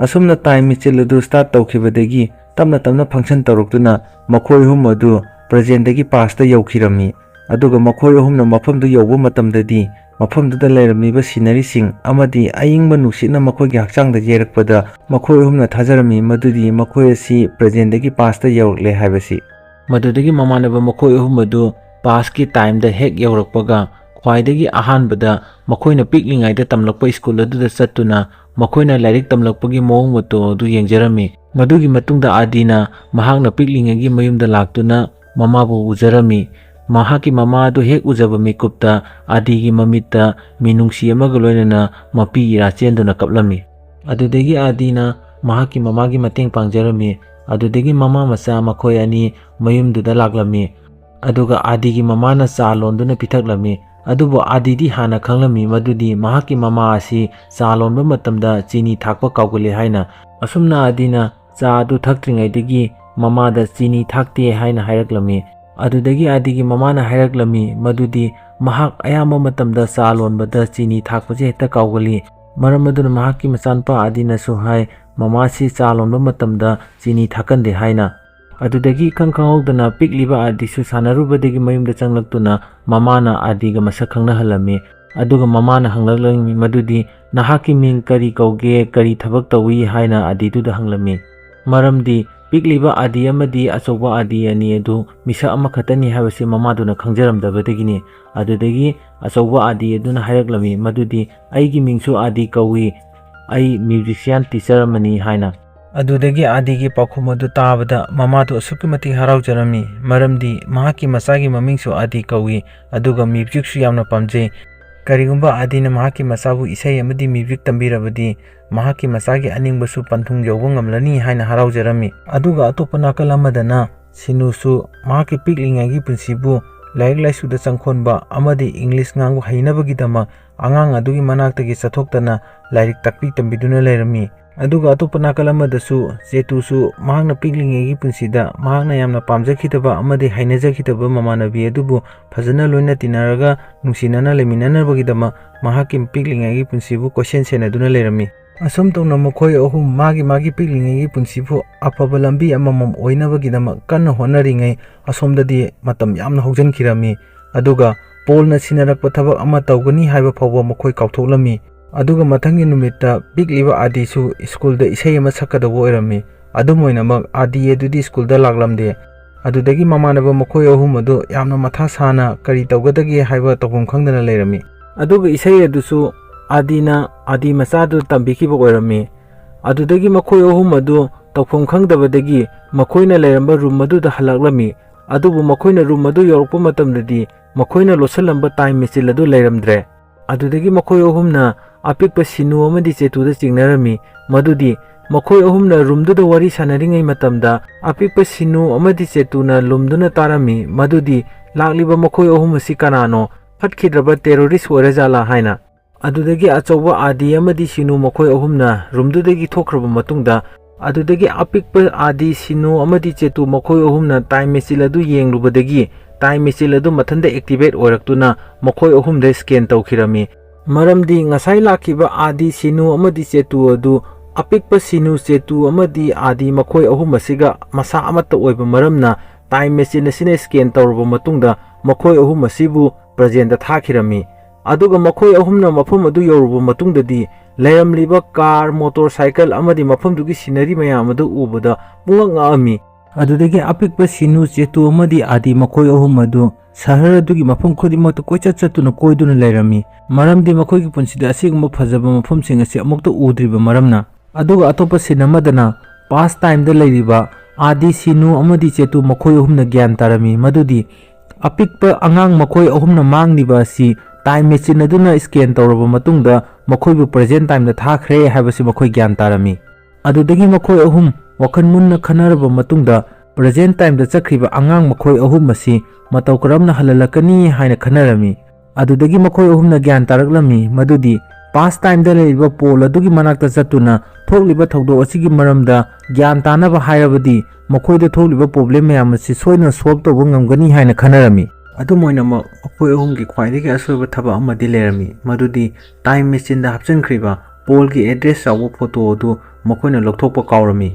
ꯑꯁꯨꯝꯅ ꯇꯥꯏꯝ ꯃꯦꯆꯤꯟ ꯑꯗꯨ ꯁ꯭ꯇꯥꯔꯠ ꯇꯧꯈꯤꯕꯗꯒꯤ ꯇꯞꯅ ꯇꯞꯅ ꯐꯪꯁꯟ ꯇꯧꯔꯛꯇꯨꯅ ꯃꯈꯣꯏ ꯑꯍꯨꯝ ꯑꯗꯨ ꯄ꯭ꯔꯖꯦꯟꯗꯒꯤ ꯄꯥꯁꯇ ꯌꯧꯈꯤꯔꯝꯃꯤ꯫ ꯑꯗꯨꯒ ꯃꯈꯣꯏ ꯑꯍꯨꯝꯅ ꯃꯐꯝꯗꯨ ꯌꯧꯕ ꯃꯇꯝꯗꯗꯤ ꯃꯐꯝꯗꯨꯗ ꯂꯩꯔꯝꯃꯤꯕ ꯁꯤꯅꯔꯤꯁꯤꯡ ꯑꯃꯗꯤ ꯑꯏꯪꯕ ꯅꯨꯡꯁꯤꯠꯅ ꯃꯈꯣꯏꯒꯤ ꯍꯛꯆꯥꯡꯗ ꯌꯩꯔꯛꯄꯗ ꯃꯈꯣꯏ ꯑꯍꯨꯝꯅ ꯊꯥꯖꯔꯝꯃꯤ ꯃꯗꯨꯗꯤ ꯃꯈꯣꯏ ꯑꯁꯤ ꯄ꯭ꯔꯖꯦꯟꯗꯒꯤ ꯄꯥꯁꯇ ꯌꯧꯔꯛꯂꯦ ꯍꯥꯏꯕꯁꯤ꯫ ꯃꯗꯨꯗꯒꯤ ꯃꯃꯥꯟꯅꯕ ꯃꯈꯣꯏ ꯑꯍꯨꯝ ꯑꯗꯨ ꯄꯥꯁꯀꯤ ꯇꯥꯏꯝꯗ ꯍꯦꯛ ꯌꯧꯔꯛꯄꯒ ꯈ꯭ꯋꯥꯏꯗꯒꯤ ꯑꯍꯥꯟꯕꯗ ꯃꯈꯣꯏꯅ ꯄꯤꯛꯂꯤꯉꯩꯗ ꯇꯝꯂꯛꯄ ꯁ꯭ꯀꯨꯜ ꯑꯗꯨꯗ ꯆꯠꯇꯨꯅ ꯃꯈꯣꯏꯅ ꯂꯥꯏꯔꯤꯛ ꯇꯝꯂꯛꯄꯒꯤ ꯃꯑꯣꯡ ꯃꯇꯧ ꯑꯗꯨ ꯌꯦꯡꯖꯔꯝꯃꯤ꯫ ꯃꯗꯨꯒꯤ ꯃꯇꯨꯡꯗ ꯑꯥꯗꯤꯅ ꯃꯍꯥꯛꯅ ꯄꯤꯛꯂꯤꯉꯩꯒꯤ ꯃꯌꯨꯝꯗ ꯂꯥꯛꯇꯨꯅ ꯃꯃꯥꯕꯨ ꯎꯖꯔꯝꯃꯤ꯫ ꯃꯍꯥꯛꯀꯤ ꯃꯃꯥ ꯑꯗꯨ ꯍꯦꯛ ꯎꯖꯕ ꯃꯤꯀꯨꯞꯇ ꯑꯥꯗꯤꯒꯤ ꯃꯃꯤꯠꯇ ꯃꯤꯅꯨꯡꯁꯤ ꯑꯃꯒ ꯂꯣꯏꯅꯅ ꯃꯄꯤ ꯏꯔꯥ ꯆꯦꯟꯗꯨꯅ ꯀꯞꯂꯝꯃꯤ꯫ ꯑꯗꯨꯗꯒꯤ ꯑꯥꯗꯤꯅ ꯃꯍꯥꯛꯀꯤ ꯃꯃꯥꯒꯤ ꯃꯇꯦꯡ ꯄꯥꯡꯖꯔꯝꯃꯤ꯫ ꯑꯗꯨꯗꯒꯤ ꯃꯃꯥ ꯃꯆꯥ ꯃꯈꯣꯏ ꯑꯅꯤ ꯃꯌꯨꯝꯗꯨꯗ ꯂꯥꯛꯂꯝꯃꯤ꯫ ꯑꯗꯨꯒ ꯑꯥꯗꯤꯒꯤ ꯃꯃꯥꯅ ꯆꯥ ꯂꯣꯟꯗꯨꯅ ꯄꯤꯊꯛꯂꯝꯃꯤ꯫ ꯑꯗꯨꯕꯨ ꯑꯥꯗꯤꯗꯤ ꯍꯥꯟꯅ ꯈꯪꯂꯝꯃꯤ ꯃꯗꯨꯗꯤ ꯃꯍꯥꯛꯀꯤ ꯃꯃꯥ ꯑꯁꯤ ꯆꯥ ꯂꯣꯟꯕ ꯃꯇꯝꯗ ꯆꯤꯅꯤ ꯊꯥꯛꯄ ꯀꯥꯎꯒꯜꯂꯤ ꯍꯥꯏꯅ꯫ ꯑꯁꯨꯝꯅ ꯑꯥꯗꯤꯅ ꯆꯥ ꯑꯗꯨ ꯊꯛꯇ꯭ꯔꯤꯉꯩꯗꯒꯤ ꯃꯃꯥꯗ ꯆꯤꯅꯤ ꯊꯥꯛꯇꯦ ꯍꯥꯏꯅ ꯍꯥꯏꯔꯛꯂꯝꯃꯤ꯫ ꯑꯗꯨꯗꯒꯤ ꯑꯥꯗꯤꯒꯤ ꯃꯃꯥꯅ ꯍꯥꯏꯔꯛꯂꯝꯃꯤ ꯃꯗꯨꯗꯤ ꯃꯍꯥꯛ ꯑꯌꯥꯝꯕ ꯃꯇꯝꯗ ꯆꯥ ꯂꯣꯟꯕꯗ ꯆꯤꯅꯤ ꯊꯥꯛꯄꯁꯦ ꯍꯦꯛꯇ ꯀꯥꯎꯒꯜꯂꯤ꯫ ꯃꯔꯝ ꯑꯗꯨꯅ ꯃꯍꯥꯛꯀꯤ ꯃꯆꯥꯅꯨꯄꯥ ꯑꯥꯗꯤꯅꯁꯨ ꯍꯥꯏ ꯃꯃꯥꯁꯤ ꯆꯥ ꯂꯣꯟꯕ ꯃꯇꯝꯗ ꯆꯤꯅꯤ ꯊꯥꯛꯀꯟꯗꯦ ꯍꯥꯏꯅ꯫ ꯑꯗꯨꯗꯒꯤ ꯏꯈꯪ ꯈꯪꯍꯧꯗꯅ ꯄꯤꯛꯂꯤꯕ ꯑꯥꯗꯤꯁꯨ ꯁꯥꯟꯅꯔꯨꯕꯗꯒꯤ ꯃꯌꯨꯝꯗ ꯆꯪꯂꯛꯇꯨꯅ ꯃꯃꯥꯅ ꯑꯥꯗꯤꯒ ꯃꯁꯛ ꯈꯪꯅꯍꯜꯂꯝꯃꯤ꯫ ꯑꯗꯨꯒ ꯃꯃꯥꯅ ꯍꯪꯂꯛꯂꯝꯃꯤ ꯃꯗꯨꯗꯤ ꯅꯍꯥꯛꯀꯤ ꯃꯤꯡ ꯀꯔꯤ ꯀꯧꯒꯦ, ꯀꯔꯤ ꯊꯕꯛ ꯇꯧꯏ ꯍꯥꯏꯅ ꯑꯥꯗꯤꯗꯨꯗ ꯍꯪꯂꯝꯃꯤ꯫ ꯃꯔꯝꯗꯤ ꯄꯤꯛꯂꯤꯕ ꯑꯥꯗꯤ ꯑꯃꯗꯤ ꯑꯆꯧꯕ ꯑꯥꯗꯤ ꯑꯅꯤ ꯑꯗꯨ ꯃꯤꯁꯛ ꯑꯃꯈꯛꯇꯅꯤ ꯍꯥꯏꯕꯁꯤ ꯃꯃꯥꯗꯨꯅ ꯈꯪꯖꯔꯝꯗꯕꯗꯒꯤꯅꯤ꯫ ꯑꯗꯨꯗꯒꯤ ꯑꯆꯧꯕ ꯑꯥꯗꯤ ꯑꯗꯨꯅ ꯍꯥꯏꯔꯛꯂꯝꯃꯤ ꯃꯗꯨꯗꯤ ꯑꯩꯒꯤ ꯃꯤꯡꯁꯨ ꯑꯥꯗꯤ ꯀꯧꯏ, ꯑꯩ ꯃ꯭ꯌꯨꯖꯤꯁꯤꯌꯥꯟ ꯇꯤꯆꯔ ꯑꯃꯅꯤ ꯍꯥꯏꯅ꯫ ꯑꯗꯨꯗꯒꯤ ꯑꯥꯗꯤꯒꯤ ꯄꯥꯎꯈꯨꯝ ꯑꯗꯨ ꯇꯥꯕꯗ ꯃꯃꯥꯗꯨ ꯑꯁꯨꯛꯀꯤ ꯃꯇꯤꯛ ꯍꯔꯥꯎꯖꯔꯝꯃꯤ, ꯃꯔꯝꯗꯤ ꯃꯍꯥꯛꯀꯤ ꯃꯆꯥꯒꯤ ꯃꯃꯤꯡꯁꯨ ꯑꯥꯗꯤ ꯀꯧꯏ, ꯑꯗꯨꯒ ꯃ꯭ꯌꯨꯖꯤꯛꯁꯨ ꯌꯥꯝꯅ ꯄꯥꯝꯖꯩ꯫ ꯀꯔꯤꯒꯨꯝꯕ ꯑꯥꯗꯤꯅ ꯃꯍꯥꯛꯀꯤ ꯃꯆꯥꯕꯨ ꯏꯁꯩ ꯑꯃꯗꯤ ꯃ꯭ꯌꯨꯖꯤꯛ ꯇꯝꯕꯤꯔꯕꯗꯤ ꯃꯍꯥꯛꯀꯤ ꯃꯆꯥꯒꯤ ꯑꯅꯤꯡꯕꯁꯨ ꯄꯟꯊꯨꯡ ꯌꯧꯕ ꯉꯝꯂꯅꯤ ꯍꯥꯏꯅ ꯍꯔꯥꯎꯖꯔꯝꯃꯤ꯫ ꯑꯗꯨꯒ ꯑꯇꯣꯞꯄ ꯅꯥꯀꯜ ꯑꯃꯗꯅ ꯁꯤꯅꯨꯁꯨ ꯃꯍꯥꯛꯀꯤ ꯄꯤꯛꯂꯤꯉꯩꯒꯤ ꯄꯨꯟꯁꯤꯕꯨ ꯂꯥꯏꯔꯤꯛ ꯂꯥꯏꯁꯨꯗ ꯆꯪꯈꯣꯟꯕ ꯑꯃꯗꯤ ꯏꯪꯂꯤꯁ ꯉꯥꯡꯕ ꯍꯩꯅꯕꯒꯤꯗꯃꯛ ꯑꯉꯥꯡ ꯑꯗꯨꯒꯤ ꯃꯅꯥꯛꯇꯒꯤ ꯆꯠꯊꯣꯛꯇꯅ ꯂꯥꯏꯔꯤꯛ ꯇꯥꯛꯄꯤ ꯇꯝꯕꯤꯗꯨꯅ ꯂꯩꯔꯝꯃꯤ꯫ ꯑꯗꯨꯒ ꯑꯇꯣꯞꯄ ꯅꯥꯀꯜ ꯑꯃꯗꯁꯨ ꯆꯦꯇꯨꯁꯨ ꯃꯍꯥꯛꯅ ꯄꯤꯛꯂꯤꯉꯩꯒꯤ ꯄꯨꯟꯁꯤꯗ ꯃꯍꯥꯛꯅ ꯌꯥꯝꯅ ꯄꯥꯝꯖꯈꯤꯗꯕ ꯑꯃꯗꯤ ꯍꯩꯅꯖꯈꯤꯗꯕ ꯃꯃꯥꯟꯅꯕꯤ ꯑꯗꯨꯕꯨ ꯐꯖꯅ ꯂꯣꯏꯅ ꯇꯤꯟꯅꯔꯒ ꯅꯨꯡꯁꯤꯅꯅ ꯂꯩꯃꯤꯟꯅꯅꯕꯒꯤꯗꯃꯛ ꯃꯍꯥꯛꯀꯤ ꯄꯤꯛꯂꯤꯉꯩꯒꯤ ꯄꯨꯟꯁꯤꯕꯨ ꯀꯣꯏꯁꯦꯟ ꯁꯦꯟꯅꯗꯨꯅ ꯂꯩꯔꯝꯃꯤ꯫ ꯑꯁꯨꯝ ꯇꯧꯅ ꯃꯈꯣꯏ ꯑꯍꯨꯝ ꯃꯥꯒꯤ ꯃꯥꯒꯤ ꯄꯤꯛꯂꯤꯉꯩꯒꯤ ꯄꯨꯟꯁꯤꯕꯨ ꯑꯐꯕ ꯂꯝꯕꯤ ꯑꯃꯃꯝ ꯑꯣꯏꯅꯕꯒꯤꯗꯃꯛ ꯀꯟꯅ ꯍꯣꯠꯅꯔꯤꯉꯩ, ꯑꯁꯣꯝꯗꯗꯤ ꯃꯇꯝ ꯌꯥꯝꯅ ꯍꯧꯖꯤꯟꯈꯤꯔꯝꯃꯤ꯫ ꯑꯗꯨꯒ ꯄꯣꯜꯅ ꯁꯤꯟꯅꯔꯛꯄ ꯊꯕꯛ ꯑꯃ ꯇꯧꯒꯅꯤ ꯍꯥꯏꯕ ꯐꯥꯎꯕ ꯃꯈꯣꯏ ꯀꯥꯎꯊꯣꯛꯂꯝꯃꯤ꯫ ꯑꯗꯨꯒ ꯃꯊꯪꯒꯤ ꯅꯨꯃꯤꯠꯇ ꯄꯤꯛꯂꯤꯕ ꯑꯥꯗꯤꯁꯨ ꯁ꯭ꯀꯨꯜꯗ ꯏꯁꯩ ꯑꯃ ꯁꯛꯀꯗꯧꯕ ꯑꯣꯏꯔꯝꯃꯤ꯫ ꯑꯗꯨꯝ ꯑꯣꯏꯅꯃꯛ, ꯑꯥꯗꯤ ꯑꯗꯨꯗꯤ ꯁ꯭ꯀꯨꯜꯗ ꯂꯥꯛꯂꯝꯗꯦ꯫ ꯑꯗꯨꯗꯒꯤ ꯃꯃꯥꯟꯅꯕ ꯃꯈꯣꯏ ꯑꯍꯨꯝ ꯑꯗꯨ ꯌꯥꯝꯅ ꯃꯊꯥ ꯁꯥꯅ ꯀꯔꯤ ꯇꯧꯒꯗꯒꯦ ꯍꯥꯏꯕ ꯇꯧꯐꯝ ꯈꯪꯗꯅ ꯂꯩꯔꯝꯃꯤ꯫ ꯑꯗꯨꯒ ꯏꯁꯩ ꯑꯗꯨꯁꯨ ꯑꯥꯗꯤꯅ ꯑꯥꯗꯤ ꯃꯆꯥꯗꯨ ꯇꯝꯕꯤꯈꯤꯕ ꯑꯣꯏꯔꯝꯃꯤ꯫ ꯑꯗꯨꯗꯒꯤ ꯃꯈꯣꯏ ꯑꯍꯨꯝ ꯑꯗꯨ ꯇꯧꯐꯝ ꯈꯪꯗꯕꯗꯒꯤ ꯃꯈꯣꯏꯅ ꯂꯩꯔꯝꯕ ꯔꯨꯝ ꯑꯗꯨꯗ ꯍꯜꯂꯛꯂꯝꯃꯤ꯫ ꯑꯗꯨꯕꯨ ꯃꯈꯣꯏꯅ ꯔꯨꯝ ꯑꯗꯨ ꯌꯧꯔꯛꯄ ꯃꯇꯝꯗꯗꯤ ꯃꯈꯣꯏꯅ ꯂꯣꯠꯁꯤꯜꯂꯝꯕ ꯇꯥꯏꯝ ꯃꯦꯆꯤꯟ ꯑꯗꯨ ꯂꯩꯔꯝꯗ꯭ꯔꯦ꯫ ꯑꯗꯨꯗꯒꯤ ꯃꯈꯣꯏ ꯑꯍꯨꯝꯅ ꯑꯄꯤꯛꯄ ꯁꯤꯅꯨ ꯑꯃꯗꯤ ꯆꯦꯇꯨꯗ ꯆꯤꯡꯅꯔꯝꯃꯤ꯫ ꯃꯗꯨꯗꯤ ꯃꯈꯣꯏ ꯑꯍꯨꯝꯅ ꯔꯨꯝꯗꯨꯗ ꯋꯥꯔꯤ ꯁꯥꯟꯅꯔꯤꯉꯩ ꯃꯇꯝꯗ ꯑꯄꯤꯛꯄ ꯁꯤꯅꯨ ꯑꯃꯗꯤ ꯆꯦꯇꯨꯅ ꯂꯨꯝꯗꯨꯅ ꯇꯥꯔꯝꯃꯤ꯫ ꯃꯗꯨꯗꯤ ꯂꯥꯛꯂꯤꯕ ꯃꯈꯣꯏ ꯑꯍꯨꯝ ꯑꯁꯤ ꯀꯅꯥꯅꯣ? ꯐꯠꯈꯤꯗ꯭ꯔꯕ ꯇꯦꯔꯣꯔꯤꯁ ꯑꯣꯏꯔꯖꯥꯠꯂꯥ ꯍꯥꯏꯅ꯫ ꯑꯗꯨꯗꯒꯤ ꯑꯆꯧꯕ ꯑꯥꯗꯤ ꯑꯃꯗꯤ ꯁꯤꯅꯨ ꯃꯈꯣꯏ ꯑꯍꯨꯝꯅ ꯔꯨꯝꯗꯨꯗꯒꯤ ꯊꯣꯛꯈ꯭ꯔꯕ ꯃꯇꯨꯡꯗ, ꯑꯗꯨꯗꯒꯤ ꯑꯄꯤꯛꯄ ꯑꯥꯗꯤ, ꯁꯤꯅꯨ ꯑꯃꯗꯤ ꯆꯦꯇꯨ ꯃꯈꯣꯏ ꯑꯍꯨꯝꯅ ꯇꯥꯏꯝ ꯃꯦꯆꯤꯟ ꯑꯗꯨ ꯌꯦꯡꯂꯨꯕꯗꯒꯤ ꯇꯥꯏꯝ ꯃꯦꯆꯤꯟ ꯑꯗꯨ ꯃꯊꯟꯇ ꯑꯦꯛꯇꯤꯚꯦꯠ ꯑꯣꯏꯔꯛꯇꯨꯅ ꯃꯈꯣꯏ ꯑꯍꯨꯝꯗ ꯁ꯭ꯀꯦꯟ ꯇꯧꯈꯤꯔꯝꯃꯤ꯫ ꯃꯔꯝꯗꯤ ꯉꯁꯥꯏ ꯂꯥꯛꯈꯤꯕ ꯑꯥꯗꯤ, ꯁꯤꯅꯨ ꯑꯃꯗꯤ ꯆꯦꯇꯨ ꯑꯗꯨ ꯑꯄꯤꯛꯄ ꯁꯤꯅꯨ, ꯆꯦꯇꯨ ꯑꯃꯗꯤ ꯑꯥꯗꯤ ꯃꯈꯣꯏ ꯑꯍꯨꯝ ꯑꯁꯤꯒ ꯃꯁꯥ ꯑꯃꯠꯇ ꯑꯣꯏꯕ ꯃꯔꯝꯅ ꯇꯥꯏꯝ ꯃꯦꯆꯤꯟ ꯑꯁꯤꯅ ꯁ꯭ꯀꯦꯟ ꯇꯧꯔꯕ ꯃꯇꯨꯡꯗ ꯃꯈꯣꯏ ꯑꯍꯨꯝ ꯑꯁꯤꯕꯨ ꯄ꯭ꯔꯖꯦꯟꯗ ꯊꯥꯈꯤꯔꯝꯃꯤ꯫ ꯑꯗꯨꯒ ꯃꯈꯣꯏ ꯑꯍꯨꯝꯅ ꯃꯐꯝ ꯑꯗꯨ ꯌꯧꯔꯨꯕ ꯃꯇꯨꯡꯗꯗꯤ ꯂꯩꯔꯝꯂꯤꯕ ꯀꯥꯔ, ꯃꯣꯇꯣꯔ ꯁꯥꯏꯀꯜ ꯑꯃꯗꯤ ꯃꯐꯝꯗꯨꯒꯤ ꯁꯤꯅꯔꯤ ꯃꯌꯥꯝ ꯑꯗꯨ ꯎꯕꯗ ꯄꯨꯡꯉꯛ ꯉꯛꯑꯝꯃꯤ꯫ ꯑꯗꯨꯗꯒꯤ ꯑꯄꯤꯛꯄ ꯁꯤꯅꯨ, ꯆꯦꯇꯨ ꯑꯃꯗꯤ ꯑꯥꯗꯤ ꯃꯈꯣꯏ ꯑꯍꯨꯝ ꯑꯗꯨ ꯁꯍꯔ ꯑꯗꯨꯒꯤ ꯃꯐꯝ ꯈꯨꯗꯤꯡꯃꯛꯇ ꯀꯣꯏꯆꯠ ꯆꯠꯇꯨꯅ ꯀꯣꯏꯗꯨꯅ ꯂꯩꯔꯝꯃꯤ, ꯃꯔꯝꯗꯤ ꯃꯈꯣꯏꯒꯤ ꯄꯨꯟꯁꯤꯗ ꯑꯁꯤꯒꯨꯝꯕ ꯐꯖꯕ ꯃꯐꯝꯁꯤꯡ ꯑꯁꯤ ꯑꯃꯨꯛꯇ ꯎꯗ꯭ꯔꯤꯕ ꯃꯔꯝꯅ꯫ ꯑꯗꯨꯒ ꯑꯇꯣꯞꯄ ꯁꯤꯟ ꯑꯃꯗꯅ ꯄꯥꯁ ꯇꯥꯏꯝꯗ ꯂꯩꯔꯤꯕ ꯑꯥꯗꯤ, ꯁꯤꯅꯨ ꯑꯃꯗꯤ ꯆꯦꯇꯨ ꯃꯈꯣꯏ ꯑꯍꯨꯝꯅ ꯒ꯭ꯌꯥꯟ ꯇꯥꯔꯝꯃꯤ ꯃꯗꯨꯗꯤ ꯑꯄꯤꯛꯄ ꯑꯉꯥꯡ ꯃꯈꯣꯏ ꯑꯍꯨꯝꯅ ꯃꯥꯡꯂꯤꯕ ꯑꯁꯤ ꯇꯥꯏꯝ ꯃꯦꯆꯤꯟ ꯑꯗꯨꯅ ꯁ꯭ꯀꯦꯟ ꯇꯧꯔꯕ ꯃꯇꯨꯡꯗ ꯃꯈꯣꯏꯕꯨ ꯄ꯭ꯔꯖꯦꯟ ꯇꯥꯏꯝꯗ ꯊꯥꯈ꯭ꯔꯦ ꯍꯥꯏꯕꯁꯤ ꯃꯈꯣꯏ ꯒ꯭ꯌꯥꯟ ꯇꯥꯔꯝꯃꯤ꯫ ꯑꯗꯨꯗꯒꯤ ꯃꯈꯣꯏ ꯑꯍꯨꯝ ꯋꯥꯈꯜ ꯃꯨꯟꯅ ꯈꯟꯅꯔꯕ ꯃꯇꯨꯡꯗ present timeꯗ ꯆꯠꯈ꯭ꯔꯤꯕ ꯑꯉꯥꯡ ꯃꯈꯣꯏ ꯑꯍꯨꯝ ꯑꯁꯤ ꯃꯇꯧ ꯀꯔꯝꯅ ꯍꯜꯍꯜꯂꯛꯀꯅꯤ ꯍꯥꯏꯅ ꯈꯟꯅꯔꯝꯃꯤ꯫ ꯑꯗꯨꯗꯒꯤ ꯃꯈꯣꯏ ꯑꯍꯨꯝꯅ ꯒ꯭ꯌꯥꯟ ꯇꯥꯔꯛꯂꯝꯃꯤ ꯃꯗꯨꯗꯤ past timeꯗ ꯂꯩꯔꯤꯕ ꯄꯣꯜ ꯑꯗꯨꯒꯤ ꯃꯅꯥꯛꯇ ꯆꯠꯇꯨꯅ ꯊꯣꯛꯂꯤꯕ ꯊꯧꯗꯣꯛ ꯑꯁꯤꯒꯤ ꯃꯔꯝꯗ ꯒ꯭ꯌꯥꯟ ꯇꯥꯅꯕ ꯍꯥꯏꯔꯕꯗꯤ ꯃꯈꯣꯏꯗ ꯊꯣꯛꯂꯤꯕ problem ꯃꯌꯥꯝ ꯑꯁꯤ ꯁꯣꯏꯗꯅ solve ꯇꯧꯕ ꯉꯝꯒꯅꯤ ꯍꯥꯏꯅ ꯈꯟꯅꯔꯝꯃꯤ꯫ ꯑꯗꯨꯝ ꯑꯣꯏꯅꯃꯛ, ꯃꯈꯣꯏ ꯑꯍꯨꯝꯒꯤ ꯈ꯭ꯋꯥꯏꯗꯒꯤ ꯑꯁꯣꯏꯕ ꯊꯕꯛ ꯑꯃꯗꯤ ꯂꯩꯔꯝꯃꯤ, ꯃꯗꯨꯗꯤ time machineꯗ ꯍꯥꯞꯆꯤꯟꯈ꯭ꯔꯤꯕ ꯄꯣꯜꯒꯤ address ꯌꯥꯎꯕ photo ꯑꯗꯨ ꯃꯈꯣꯏꯅ ꯂꯧꯊꯣꯛꯄ ꯀꯥꯎꯔꯝꯃꯤ꯫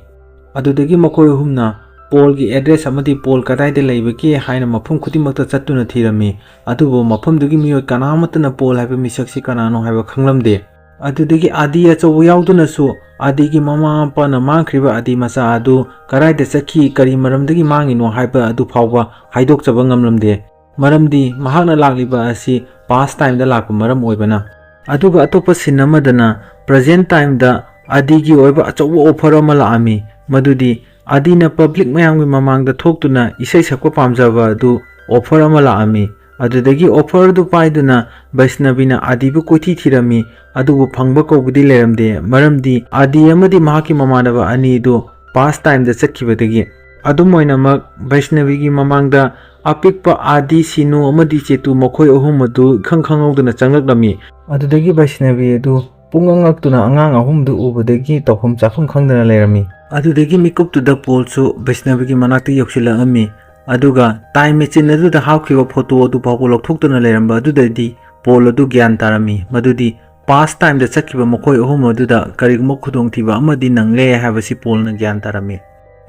ꯑꯗꯨꯗꯒꯤ ꯃꯈꯣꯏ ꯑꯍꯨꯝꯅ ꯄꯣꯜꯒꯤ address ꯑꯃꯗꯤ ꯄꯣꯜ ꯀꯗꯥꯏꯗ ꯂꯩꯕꯒꯦ ꯍꯥꯏꯅ ꯃꯐꯝ ꯈꯨꯗꯤꯡꯃꯛꯇ ꯆꯠꯇꯨꯅ ꯊꯤꯔꯝꯃꯤ, ꯑꯗꯨꯕꯨ ꯃꯐꯝꯗꯨꯒꯤ ꯃꯤꯑꯣꯏ ꯀꯅꯥꯃꯠꯇꯅ ꯄꯣꯜ ꯍꯥꯏꯕ ꯃꯤꯁꯛꯁꯤ ꯀꯅꯥꯅꯣ ꯍꯥꯏꯕ ꯈꯪꯂꯝꯗꯦ꯫ ꯑꯗꯨꯗꯒꯤ ꯑꯥꯗꯤ ꯑꯆꯧꯕ ꯌꯥꯎꯗꯨꯅꯁꯨ ꯑꯥꯗꯤꯒꯤ ꯃꯃꯥ ꯃꯄꯥꯅ ꯃꯥꯡꯈ꯭ꯔꯤꯕ ꯑꯥꯗꯤ ꯃꯆꯥ ꯑꯗꯨ ꯀꯗꯥꯏꯗ ꯆꯠꯈꯤ, ꯀꯔꯤ ꯃꯔꯝꯗꯒꯤ ꯃꯥꯡꯉꯤꯅꯣ ꯍꯥꯏꯕ ꯑꯗꯨ ꯐꯥꯎꯕ ꯍꯥꯏꯗꯣꯛꯆꯕ ꯉꯝꯂꯝꯗꯦ, ꯃꯔꯝꯗꯤ ꯃꯍꯥꯛꯅ ꯂꯥꯛꯂꯤꯕ ꯑꯁꯤ past timeꯗ ꯂꯥꯛꯄ ꯃꯔꯝ ꯑꯣꯏꯕꯅ꯫ ꯑꯗꯨꯒ ꯑꯇꯣꯞꯄ scene ꯑꯃꯗꯅ present timeꯗ ꯑꯥꯗꯤꯒꯤ ꯑꯣꯏꯕ ꯑꯆꯧꯕ offer ꯑꯃ ꯂꯥꯛꯑꯝꯃꯤ, ꯃꯗꯨꯗꯤ ꯑꯥꯗꯤꯅ public ꯃꯌꯥꯝꯒꯤ ꯃꯃꯥꯡꯗ ꯊꯣꯛꯇꯨꯅ ꯏꯁꯩ ꯁꯛꯄ ꯄꯥꯝꯖꯕ ꯑꯗꯨ offer ꯑꯃ ꯂꯥꯛꯑꯝꯃꯤ꯫ ꯑꯗꯨꯗꯒꯤ offer ꯑꯗꯨ ꯄꯥꯏꯗꯨꯅ ꯕꯩꯁꯅꯕꯤꯅ ꯑꯥꯗꯤꯕꯨ ꯀꯣꯏꯊꯤ ꯊꯤꯔꯝꯃꯤ, ꯑꯗꯨꯕꯨ ꯐꯪꯕ ꯀꯧꯕꯗꯤ ꯂꯩꯔꯝꯗꯦ, ꯃꯔꯝꯗꯤ ꯑꯥꯗꯤ ꯑꯃꯗꯤ ꯃꯍꯥꯛꯀꯤ ꯃꯃꯥꯟꯅꯕ ꯑꯅꯤꯗꯨ past timeꯗ ꯆꯠꯈꯤꯕꯗꯒꯤ꯫ ꯑꯗꯨꯝ ꯑꯣꯏꯅꯃꯛ, ꯕꯩꯁꯅꯕꯤꯒꯤ ꯃꯃꯥꯡꯗ ꯑꯄꯤꯛꯄ ꯑꯥꯗꯤ, ꯁꯤꯅꯨ ꯑꯃꯗꯤ ꯆꯦꯇꯨ ꯃꯈꯣꯏ ꯑꯍꯨꯝ ꯑꯗꯨ ꯏꯈꯪ ꯈꯪꯍꯧꯗꯅ ꯆꯪꯂꯛꯂꯝꯃꯤ꯫ ꯑꯗꯨꯗꯒꯤ ꯕꯩꯁꯅꯕꯤ ꯑꯗꯨ ꯄꯨꯡꯉꯛ ꯉꯛꯇꯨꯅ ꯑꯉꯥꯡ ꯑꯍꯨꯝꯗꯨ ꯎꯕꯗꯒꯤ ꯇꯧꯐꯝ ꯆꯥꯐꯝ ꯈꯪꯗꯅ ꯂꯩꯔꯝꯃꯤ꯫ ꯑꯗꯨꯗꯒꯤ ꯃꯤꯀꯨꯞꯇꯨꯗ ꯄꯣꯜꯁꯨ ꯕꯩꯁꯅꯕꯤꯒꯤ ꯃꯅꯥꯛꯇ ꯌꯧꯁꯤꯜꯂꯛꯑꯝꯃꯤ, ꯑꯗꯨꯒ time machine ꯑꯗꯨꯗ ꯍꯥꯞꯈꯤꯕ photo ꯑꯗꯨ ꯐꯥꯎꯕ ꯂꯧꯊꯣꯛꯇꯨꯅ ꯂꯩꯔꯝꯕ ꯑꯗꯨꯗꯗꯤ ꯄꯣꯜ ꯑꯗꯨ ꯒ꯭ꯌꯥꯟ ꯇꯥꯔꯝꯃꯤ ꯃꯗꯨꯗꯤ past timeꯗ ꯆꯠꯈꯤꯕ ꯃꯈꯣꯏ ꯑꯍꯨꯝ ꯑꯗꯨꯗ ꯀꯔꯤꯒꯨꯝꯕ ꯈꯨꯗꯣꯡꯊꯤꯕ ꯑꯃꯗꯤ ꯅꯪꯂꯦ ꯍꯥꯏꯕꯁꯤ ꯄꯣꯜꯅ ꯒ꯭ꯌꯥꯟ ꯇꯥꯔꯝꯃꯤ꯫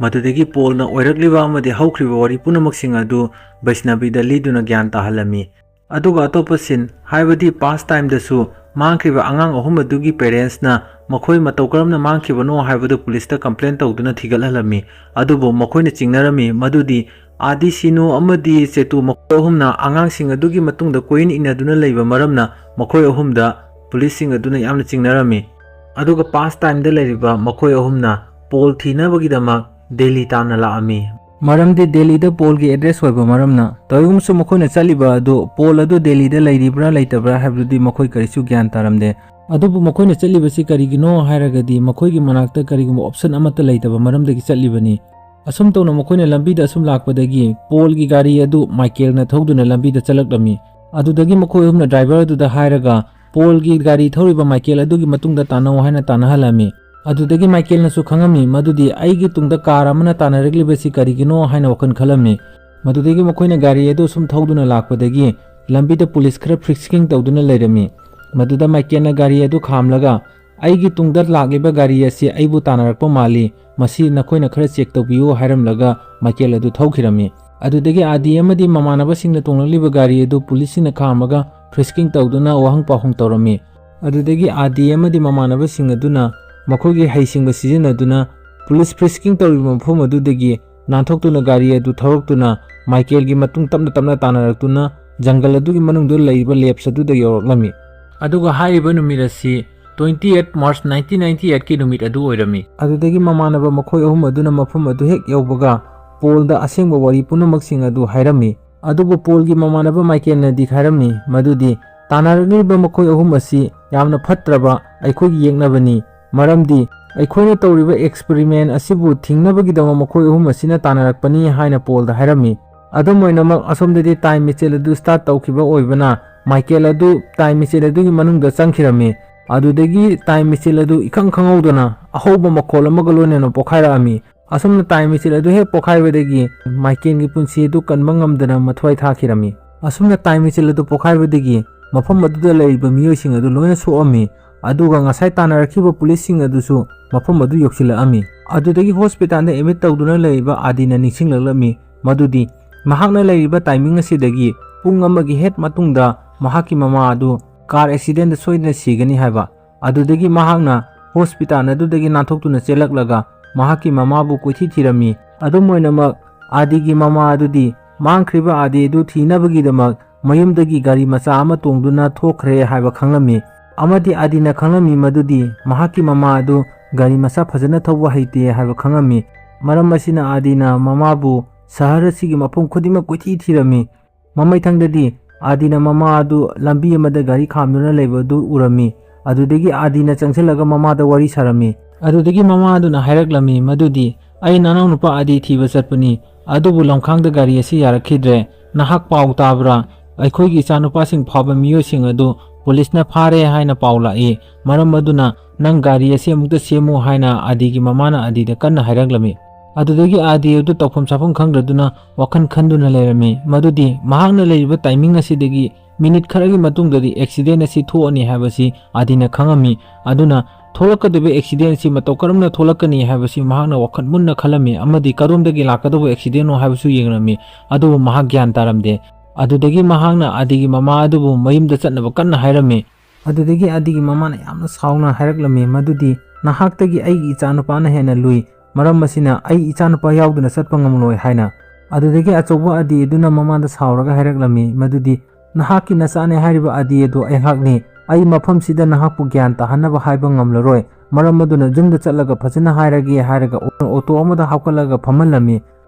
ꯃꯗꯨꯗꯒꯤ ꯄꯣꯜꯅ ꯑꯣꯏꯔꯛꯂꯤꯕ ꯑꯃꯗꯤ ꯍꯧꯈ꯭ꯔꯤꯕ ꯋꯥꯔꯤ ꯄꯨꯝꯅꯃꯛꯁꯤꯡ ꯑꯗꯨ ꯕꯩꯁꯅꯕꯤꯗ ꯂꯤꯗꯨꯅ ꯒ꯭ꯌꯥꯟ ꯇꯥꯍꯜꯂꯝꯃꯤ꯫ ꯑꯗꯨꯒ ꯑꯇꯣꯞꯄ scene, ꯍꯥꯏꯕꯗꯤ past timeꯗꯁꯨ ꯃꯥꯡꯈ꯭ꯔꯤꯕ ꯑꯉꯥꯡ ꯑꯍꯨꯝ ꯑꯗꯨꯒꯤ parentsꯅ ꯃꯈꯣꯏ ꯃꯇꯧ ꯀꯔꯝꯅ ꯃꯥꯡꯈꯤꯕꯅꯣ ꯍꯥꯏꯕꯗꯨ ꯄꯨꯂꯤꯁꯇ complain ꯇꯧꯗꯨꯅ ꯊꯤꯒꯠꯍꯜꯂꯝꯃꯤ꯫ ꯑꯗꯨꯕꯨ ꯃꯈꯣꯏꯅ ꯆꯤꯡꯅꯔꯝꯃꯤ ꯃꯗꯨꯗꯤ ꯑꯥꯗꯤ, ꯁꯤꯅꯨ ꯑꯃꯗꯤ ꯆꯦꯇꯨ ꯃꯈꯣꯏ ꯑꯍꯨꯝꯅ ꯑꯉꯥꯡꯁꯤꯡ ꯑꯗꯨꯒꯤ ꯃꯇꯨꯡꯗ ꯀꯣꯏꯏꯟ ꯏꯟꯅꯗꯨꯅ ꯂꯩꯕ ꯃꯔꯝꯅ ꯃꯈꯣꯏ ꯑꯍꯨꯝꯗ ꯄꯨꯂꯤꯁꯁꯤꯡ ꯑꯗꯨꯅ ꯌꯥꯝꯅ ꯆꯤꯡꯅꯔꯝꯃꯤ꯫ ꯑꯗꯨꯒ past timeꯗ ꯂꯩꯔꯤꯕ ꯃꯈꯣꯏ ꯑꯍꯨꯝꯅ ꯄꯣꯜ ꯊꯤꯅꯕꯒꯤꯗꯃꯛ ꯗꯦꯜꯂꯤ ꯇꯥꯟꯅ ꯂꯥꯛꯑꯝꯃꯤ꯫ ꯃꯔꯝꯗꯤ ꯗꯦꯜꯂꯤꯗ ꯄꯣꯜꯒꯤ address ꯑꯣꯏꯕ ꯃꯔꯝꯅ꯫ ꯇꯧꯏꯒꯨꯝꯕꯁꯨ ꯃꯈꯣꯏꯅ ꯆꯠꯂꯤꯕ ꯑꯗꯨ ꯄꯣꯜ ꯑꯗꯨ ꯗꯦꯜꯂꯤꯗ ꯂꯩꯔꯤꯕ꯭ꯔꯥ ꯂꯩꯇꯕ꯭ꯔꯥ ꯍꯥꯏꯕꯗꯨꯗꯤ ꯃꯈꯣꯏ ꯀꯔꯤꯁꯨ ꯒ꯭ꯌꯥꯟ ꯇꯥꯔꯝꯗꯦ꯫ ꯑꯗꯨꯕꯨ ꯃꯈꯣꯏꯅ ꯆꯠꯂꯤꯕꯁꯤ ꯀꯔꯤꯒꯤꯅꯣ ꯍꯥꯏꯔꯒꯗꯤ ꯃꯈꯣꯏꯒꯤ ꯃꯅꯥꯛꯇ ꯀꯔꯤꯒꯨꯝꯕ option ꯑꯃꯠꯇ ꯂꯩꯇꯕ ꯃꯔꯝꯗꯒꯤ ꯆꯠꯂꯤꯕꯅꯤ꯫ ꯑꯁꯨꯝ ꯇꯧꯅ ꯃꯈꯣꯏꯅ ꯂꯝꯕꯤꯗ ꯑꯁꯨꯝ ꯂꯥꯛꯄꯗꯒꯤ ꯄꯣꯜꯒꯤ ꯒꯥꯔꯤ ꯑꯗꯨ ꯃꯥꯏꯀꯦꯜꯅ ꯊꯧꯗꯨꯅ ꯂꯝꯕꯤꯗ ꯆꯠꯂꯛꯂꯝꯃꯤ꯫ ꯑꯗꯨꯗꯒꯤ ꯃꯈꯣꯏ ꯑꯍꯨꯝꯅ ꯗ꯭ꯔꯥꯏꯚꯔ ꯑꯗꯨꯗ ꯍꯥꯏꯔꯒ ꯄꯣꯜꯒꯤ ꯒꯥꯔꯤ ꯊꯧꯔꯤꯕ ꯃꯥꯏꯀꯦꯜ ꯑꯗꯨꯒꯤ ꯃꯇꯨꯡꯗ ꯇꯥꯟꯅꯧ ꯍꯥꯏꯅ ꯇꯥꯟꯅꯍꯜꯂꯝꯃꯤ꯫ ꯑꯗꯨꯗꯒꯤ ꯃꯥꯏꯀꯦꯜꯅꯁꯨ ꯈꯪꯉꯝꯃꯤ ꯃꯗꯨꯗꯤ ꯑꯩꯒꯤ ꯇꯨꯡꯗ ꯀꯥꯔ ꯑꯃꯅ ꯇꯥꯟꯅꯔꯛꯂꯤꯕꯁꯤ ꯀꯔꯤꯒꯤꯅꯣ ꯍꯥꯏꯅ ꯋꯥꯈꯜ ꯈꯜꯂꯝꯃꯤ꯫ ꯃꯗꯨꯗꯒꯤ ꯃꯈꯣꯏꯅ ꯒꯥꯔꯤ ꯑꯗꯨ ꯁꯨꯝ ꯊꯧꯗꯨꯅ ꯂꯥꯛꯄꯗꯒꯤ ꯂꯝꯕꯤꯗ ꯄꯨꯂꯤꯁ ꯈꯔ ꯐ꯭ꯔꯤꯁꯀꯤꯡ ꯇꯧꯗꯨꯅ ꯂꯩꯔꯝꯃꯤ꯫ ꯃꯗꯨꯗ ꯃꯥꯏꯀꯦꯜꯅ ꯒꯥꯔꯤ ꯑꯗꯨ ꯈꯥꯝꯂꯒ, "ꯑꯩꯒꯤ ꯇꯨꯡꯗ ꯂꯥꯛꯂꯤꯕ ꯒꯥꯔꯤ ꯑꯁꯤ ꯑꯩꯕꯨ ꯇꯥꯟꯅꯔꯛꯄ ꯃꯥꯜꯂꯤ, ꯃꯁꯤ ꯅꯈꯣꯏꯅ ꯈꯔ ꯆꯦꯛ ꯇꯧꯕꯤꯌꯨ" ꯍꯥꯏꯔꯝꯂꯒ ꯃꯥꯏꯀꯦꯜ ꯑꯗꯨ ꯊꯧꯈꯤꯔꯝꯃꯤ꯫ ꯑꯗꯨꯗꯒꯤ ꯑꯥꯗꯤ ꯑꯃꯗꯤ ꯃꯃꯥꯟꯅꯕꯁꯤꯡꯅ ꯇꯣꯡꯂꯛꯂꯤꯕ ꯒꯥꯔꯤ ꯑꯗꯨ ꯄꯨꯂꯤꯁꯁꯤꯡꯅ ꯈꯥꯝꯃꯒ ꯐ꯭ꯔꯤꯁꯀꯤꯡ ꯇꯧꯗꯨꯅ ꯋꯥꯍꯪ ꯄꯥꯎꯍꯪ ꯇꯧꯔꯝꯃꯤ꯫ ꯑꯗꯨꯗꯒꯤ ꯑꯥꯗꯤ ꯑꯃꯗꯤ ꯃꯃꯥꯟꯅꯕꯁꯤꯡ ꯑꯗꯨꯅ ꯃꯈꯣꯏꯒꯤ ꯍꯩꯁꯤꯡꯕ ꯁꯤꯖꯤꯟꯅꯗꯨꯅ ꯄꯨꯂꯤꯁ ꯐ꯭ꯔꯤꯁꯀꯤꯡ ꯇꯧꯔꯤꯕ ꯃꯐꯝ ꯑꯗꯨꯗꯒꯤ ꯅꯥꯟꯊꯣꯛꯇꯨꯅ ꯒꯥꯔꯤ ꯑꯗꯨ ꯊꯧꯔꯛꯇꯨꯅ ꯃꯥꯏꯀꯦꯜꯒꯤ ꯃꯇꯨꯡ ꯇꯞꯅ ꯇꯞꯅ ꯇꯥꯟꯅꯔꯛꯇꯨꯅ ꯖꯪꯒꯜ ꯑꯗꯨꯒꯤ ꯃꯅꯨꯡꯗ ꯂꯩꯔꯤꯕ ꯂꯦꯞꯁ ꯑꯗꯨꯗ ꯌꯧꯔꯛꯂꯝꯃꯤ꯫ ꯑꯗꯨꯒ ꯍꯥꯏꯔꯤꯕ ꯅꯨꯃꯤꯠ ꯑꯁꯤ twenty eight March nineteen ninety eight ꯀꯤ ꯅꯨꯃꯤꯠ ꯑꯗꯨ ꯑꯣꯏꯔꯝꯃꯤ꯫ ꯑꯗꯨꯗꯒꯤ ꯃꯃꯥꯟꯅꯕ ꯃꯈꯣꯏ ꯑꯍꯨꯝ ꯑꯗꯨꯅ ꯃꯐꯝ ꯑꯗꯨ ꯍꯦꯛ ꯌꯧꯕꯒ ꯄꯣꯜꯗ ꯑꯁꯦꯡꯕ ꯋꯥꯔꯤ ꯄꯨꯝꯅꯃꯛꯁꯤꯡ ꯑꯗꯨ ꯍꯥꯏꯔꯝꯃꯤ꯫ ꯑꯗꯨꯕꯨ ꯄꯣꯜꯒꯤ ꯃꯃꯥꯟꯅꯕ ꯃꯥꯏꯀꯦꯜꯅꯗꯤ ꯍꯥꯏꯔꯝꯃꯤ ꯃꯗꯨꯗꯤ ꯇꯥꯟꯅꯔꯛꯂꯤꯕ ꯃꯈꯣꯏ ꯑꯍꯨꯝ ꯑꯁꯤ ꯌꯥꯝꯅ ꯐꯠꯇ꯭ꯔꯕ ꯑꯩꯈꯣꯏꯒꯤ ꯌꯦꯛꯅꯕꯅꯤ, ꯃꯔꯝꯗꯤ ꯑꯩꯈꯣꯏꯅ ꯇꯧꯔꯤꯕ ꯑꯦꯛꯁꯄꯔꯤꯃꯦꯟ ꯑꯁꯤꯕꯨ ꯊꯤꯡꯅꯕꯒꯤꯗꯃꯛ ꯃꯈꯣꯏ ꯑꯍꯨꯝ ꯑꯁꯤꯅ ꯇꯥꯟꯅꯔꯛꯄꯅꯤ ꯍꯥꯏꯅ ꯄꯣꯜꯗ ꯍꯥꯏꯔꯝꯃꯤ꯫ ꯑꯗꯨꯝ ꯑꯣꯏꯅꯃꯛ, ꯑꯁꯣꯝꯗꯗꯤ ꯇꯥꯏꯝ ꯃꯦꯆꯤꯟ ꯑꯗꯨ ꯁ꯭ꯇꯥꯔꯠ ꯇꯧꯈꯤꯕ ꯑꯣꯏꯕꯅ ꯃꯥꯏꯀꯦꯜ ꯑꯗꯨ ꯇꯥꯏꯝ ꯃꯦꯆꯤꯟ ꯑꯗꯨꯒꯤ ꯃꯅꯨꯡꯗ ꯆꯪꯈꯤꯔꯝꯃꯤ꯫ ꯑꯗꯨꯗꯒꯤ ꯇꯥꯏꯝ ꯃꯦꯆꯤꯟ ꯑꯗꯨ ꯏꯈꯪ ꯈꯪꯍꯧꯗꯅ ꯑꯍꯧꯕ ꯃꯈꯣꯜ ꯑꯃꯒ ꯂꯣꯏꯅꯅ ꯄꯣꯈꯥꯏꯔꯛꯑꯝꯃꯤ꯫ ꯑꯁꯨꯝꯅ ꯇꯥꯏꯝ ꯃꯦꯆꯤꯟ ꯑꯗꯨ ꯍꯦꯛ ꯄꯣꯈꯥꯏꯕꯗꯒꯤ ꯃꯥꯏꯀꯦꯜꯒꯤ ꯄꯨꯟꯁꯤ ꯑꯗꯨ ꯀꯟꯕ ꯉꯝꯗꯅ ꯃꯊ꯭ꯋꯥꯏ ꯊꯥꯈꯤꯔꯝꯃꯤ꯫ ꯑꯁꯨꯝꯅ ꯇꯥꯏꯝ ꯃꯦꯆꯤꯟ ꯑꯗꯨ ꯄꯣꯈꯥꯏꯕꯗꯒꯤ ꯃꯐꯝ ꯑꯗꯨꯗ ꯂꯩꯔꯤꯕ ꯃꯤꯑꯣꯏꯁꯤꯡ ꯑꯗꯨ ꯂꯣꯏꯅ ꯁꯣꯛꯑꯝꯃꯤ꯫ ꯑꯗꯨꯒ ꯉꯁꯥꯏ ꯇꯥꯟꯅꯔꯛꯈꯤꯕ ꯄꯨꯂꯤꯁꯁꯤꯡ ꯑꯗꯨꯁꯨ ꯃꯐꯝ ꯑꯗꯨ ꯌꯧꯁꯤꯜꯂꯛꯑꯝꯃꯤ꯫ ꯑꯗꯨꯗꯒꯤ ꯍꯣꯁꯄꯤꯇꯥꯜꯗ ꯑꯦꯗꯃꯤꯠ ꯇꯧꯗꯨꯅ ꯂꯩꯔꯤꯕ ꯑꯥꯗꯤꯅ ꯅꯤꯡꯁꯤꯡꯂꯛꯂꯝꯃꯤ ꯃꯗꯨꯗꯤ ꯃꯍꯥꯛꯅ ꯂꯩꯔꯤꯕ ꯇꯥꯏꯃꯤꯡ ꯑꯁꯤꯗꯒꯤ ꯄꯨꯡ ꯑꯃꯒꯤ ꯍꯦꯛ ꯃꯇꯨꯡꯗ ꯃꯍꯥꯛꯀꯤ ꯃꯃꯥ ꯑꯗꯨ ꯀꯥꯔ ꯑꯦꯛꯁꯤꯗꯦꯟꯗ ꯁꯣꯏꯗꯅ ꯁꯤꯒꯅꯤ ꯍꯥꯏꯕ꯫ ꯑꯗꯨꯗꯒꯤ ꯃꯍꯥꯛꯅ ꯍꯣꯁꯄꯤꯇꯥꯜ ꯑꯗꯨꯗꯒꯤ ꯅꯥꯟꯊꯣꯛꯇꯨꯅ ꯆꯦꯜꯂꯛꯂꯒ ꯃꯍꯥꯛꯀꯤ ꯃꯃꯥꯕꯨ ꯀꯣꯏꯊꯤ ꯊꯤꯔꯝꯃꯤ꯫ ꯑꯗꯨꯝ ꯑꯣꯏꯅꯃꯛ, ꯑꯥꯗꯤꯒꯤ ꯃꯃꯥ ꯑꯗꯨꯗꯤ ꯃꯥꯡꯈ꯭ꯔꯤꯕ ꯑꯥꯗꯤ ꯑꯗꯨ ꯊꯤꯅꯕꯒꯤꯗꯃꯛ ꯃꯌꯨꯝꯗꯒꯤ ꯒꯥꯔꯤ ꯃꯆꯥ ꯑꯃ ꯇꯣꯡꯗꯨꯅ ꯊꯣꯛꯈ꯭ꯔꯦ ꯍꯥꯏꯕ ꯈꯪꯂꯝꯃꯤ꯫ ꯑꯃꯗꯤ ꯑꯥꯗꯤꯅ ꯈꯪꯂꯝꯃꯤ ꯃꯗꯨꯗꯤ ꯃꯍꯥꯛꯀꯤ ꯃꯃꯥ ꯑꯗꯨ ꯒꯥꯔꯤ ꯃꯆꯥ ꯐꯖꯅ ꯊꯧꯕ ꯍꯩꯇꯦ ꯍꯥꯏꯕ ꯈꯪꯂꯝꯃꯤ꯫ ꯃꯔꯝ ꯑꯁꯤꯅ ꯑꯥꯗꯤꯅ ꯃꯃꯥꯕꯨ ꯁꯍꯔ ꯑꯁꯤꯒꯤ ꯃꯐꯝ ꯈꯨꯗꯤꯡꯃꯛ ꯀꯣꯏꯊꯤ ꯊꯤꯔꯝꯃꯤ꯫ ꯃꯃꯩꯊꯪꯗꯗꯤ ꯑꯥꯗꯤꯅ ꯃꯃꯥ ꯑꯗꯨ ꯂꯝꯕꯤ ꯑꯃꯗ ꯒꯥꯔꯤ ꯈꯥꯝꯗꯨꯅ ꯂꯩꯕ ꯑꯗꯨ ꯎꯔꯝꯃꯤ꯫ ꯑꯗꯨꯗꯒꯤ ꯑꯥꯗꯤꯅ ꯆꯪꯁꯤꯜꯂꯒ ꯃꯃꯥꯗ ꯋꯥꯔꯤ ꯁꯥꯔꯝꯃꯤ꯫ ꯑꯗꯨꯗꯒꯤ ꯃꯃꯥ ꯑꯗꯨꯅ ꯍꯥꯏꯔꯛꯂꯝꯃꯤ ꯃꯗꯨꯗꯤ "ꯑꯩ ꯅꯅꯥꯎꯅꯨꯄꯥ ꯑꯥꯗꯤ ꯊꯤꯕ ꯆꯠꯄꯅꯤ, ꯑꯗꯨꯕꯨ ꯂꯝꯈꯥꯡꯗ ꯒꯥꯔꯤ ꯑꯁꯤ ꯌꯥꯔꯛꯈꯤꯗ꯭ꯔꯦ꯫ ꯅꯍꯥꯛ ꯄꯥꯎ ꯇꯥꯕ꯭ꯔꯥ? ꯑꯩꯈꯣꯏꯒꯤ ꯏꯆꯥꯅꯨꯄꯥꯁꯤꯡ ꯐꯥꯕ ꯃꯤꯑꯣꯏꯁꯤꯡ ꯑꯗꯨ ꯄꯨꯂꯤꯁꯅ ꯐꯥꯔꯦ ꯍꯥꯏꯅ ꯄꯥꯎ ꯂꯥꯛꯏ꯫ ꯃꯔꯝ ꯑꯗꯨꯅ ꯅꯪ ꯒꯥꯔꯤ ꯑꯁꯤ ꯑꯃꯨꯛꯇ ꯁꯦꯝꯃꯨ" ꯍꯥꯏꯅ ꯑꯥꯗꯤꯒꯤ ꯃꯃꯥꯅ ꯑꯥꯗꯤꯗ ꯀꯟꯅ ꯍꯥꯏꯔꯛꯂꯝꯃꯤ꯫ ꯑꯗꯨꯗꯒꯤ ꯑꯥꯗꯤ ꯑꯗꯨ ꯇꯧꯐꯝ ꯆꯥꯐꯝ ꯈꯪꯗ꯭ꯔꯗꯨꯅ ꯋꯥꯈꯜ ꯈꯟꯗꯨꯅ ꯂꯩꯔꯝꯃꯤ꯫ ꯃꯗꯨꯗꯤ ꯃꯍꯥꯛꯅ ꯂꯩꯔꯤꯕ ꯇꯥꯏꯃꯤꯡ ꯑꯁꯤꯗꯒꯤ ꯃꯤꯅꯤꯠ ꯈꯔꯒꯤ ꯃꯇꯨꯡꯗꯗꯤ ꯑꯦꯛꯁꯤꯗꯦꯟ ꯑꯁꯤ ꯊꯣꯛꯑꯅꯤ ꯍꯥꯏꯕꯁꯤ ꯑꯥꯗꯤꯅ ꯈꯪꯉꯝꯃꯤ꯫ ꯑꯗꯨꯅ ꯊꯣꯛꯂꯛꯀꯗꯧꯔꯤꯕ ꯑꯦꯛꯁꯤꯗꯦꯟ ꯑꯁꯤ ꯃꯇꯧ ꯀꯔꯝꯅ ꯊꯣꯛꯂꯛꯀꯅꯤ ꯍꯥꯏꯕꯁꯤ ꯃꯍꯥꯛꯅ ꯋꯥꯈꯜ ꯃꯨꯟꯅ ꯈꯜꯂꯝꯃꯤ ꯑꯃꯗꯤ ꯀꯔꯣꯝꯗꯒꯤ ꯂꯥꯛꯀꯗꯧꯕ ꯑꯦꯛꯁꯤꯗꯦꯟꯅꯣ ꯍꯥꯏꯕꯁꯨ ꯌꯦꯡꯂꯝꯃꯤ꯫ ꯑꯗꯨꯕꯨ ꯃꯍꯥꯛ ꯒ꯭ꯌꯥꯟ ꯇꯥꯔꯝꯗꯦ꯫ ꯑꯗꯨꯗꯒꯤ ꯃꯍꯥꯛꯅ ꯑꯥꯗꯤꯒꯤ ꯃꯃꯥ ꯑꯗꯨꯕꯨ ꯃꯌꯨꯝꯗ ꯆꯠꯅꯕ ꯀꯟꯅ ꯍꯥꯏꯔꯝꯃꯤ꯫ ꯑꯗꯨꯗꯒꯤ ꯑꯥꯗꯤꯒꯤ ꯃꯃꯥꯅ ꯌꯥꯝꯅ ꯁꯥꯎꯅ ꯍꯥꯏꯔꯛꯂꯝꯃꯤ ꯃꯗꯨꯗꯤ, "ꯅꯍꯥꯛꯇꯒꯤ ꯑꯩꯒꯤ ꯏꯆꯥꯅꯨꯄꯥꯅ ꯍꯦꯟꯅ ꯂꯨꯏ, ꯃꯔꯝ ꯑꯁꯤꯅ ꯑꯩ ꯏꯆꯥꯅꯨꯄꯥ ꯌꯥꯎꯗꯅ ꯆꯠꯄ ꯉꯝꯂꯣꯏ" ꯍꯥꯏꯅ꯫ ꯑꯗꯨꯗꯒꯤ ꯑꯆꯧꯕ ꯑꯥꯗꯤ ꯑꯗꯨꯅ ꯃꯃꯥꯗ ꯁꯥꯎꯔꯒ ꯍꯥꯏꯔꯛꯂꯝꯃꯤ ꯃꯗꯨꯗꯤ, "ꯅꯍꯥꯛꯀꯤ ꯅꯆꯥꯅꯦ ꯍꯥꯏꯔꯤꯕ ꯑꯥꯗꯤ ꯑꯗꯨ ꯑꯩꯍꯥꯛꯅꯤ꯫ ꯑꯩ ꯃꯐꯝꯁꯤꯗ ꯅꯍꯥꯛꯄꯨ ꯒ꯭ꯌꯥꯟ ꯇꯥꯍꯟꯅꯕ ꯍꯥꯏꯕ ꯉꯝꯂꯔꯣꯏ꯫ ꯃꯔꯝ ꯑꯗꯨꯅ ꯌꯨꯝꯗ ꯆꯠꯂꯒ ꯐꯖꯅ ꯍꯥꯏꯔꯒꯦ" ꯍꯥꯏꯔꯒ ꯑꯣꯇꯣ ꯑꯃꯗ ꯍꯥꯞꯀꯠꯂꯒ ꯐꯝꯍꯜꯂꯝꯃꯤ꯫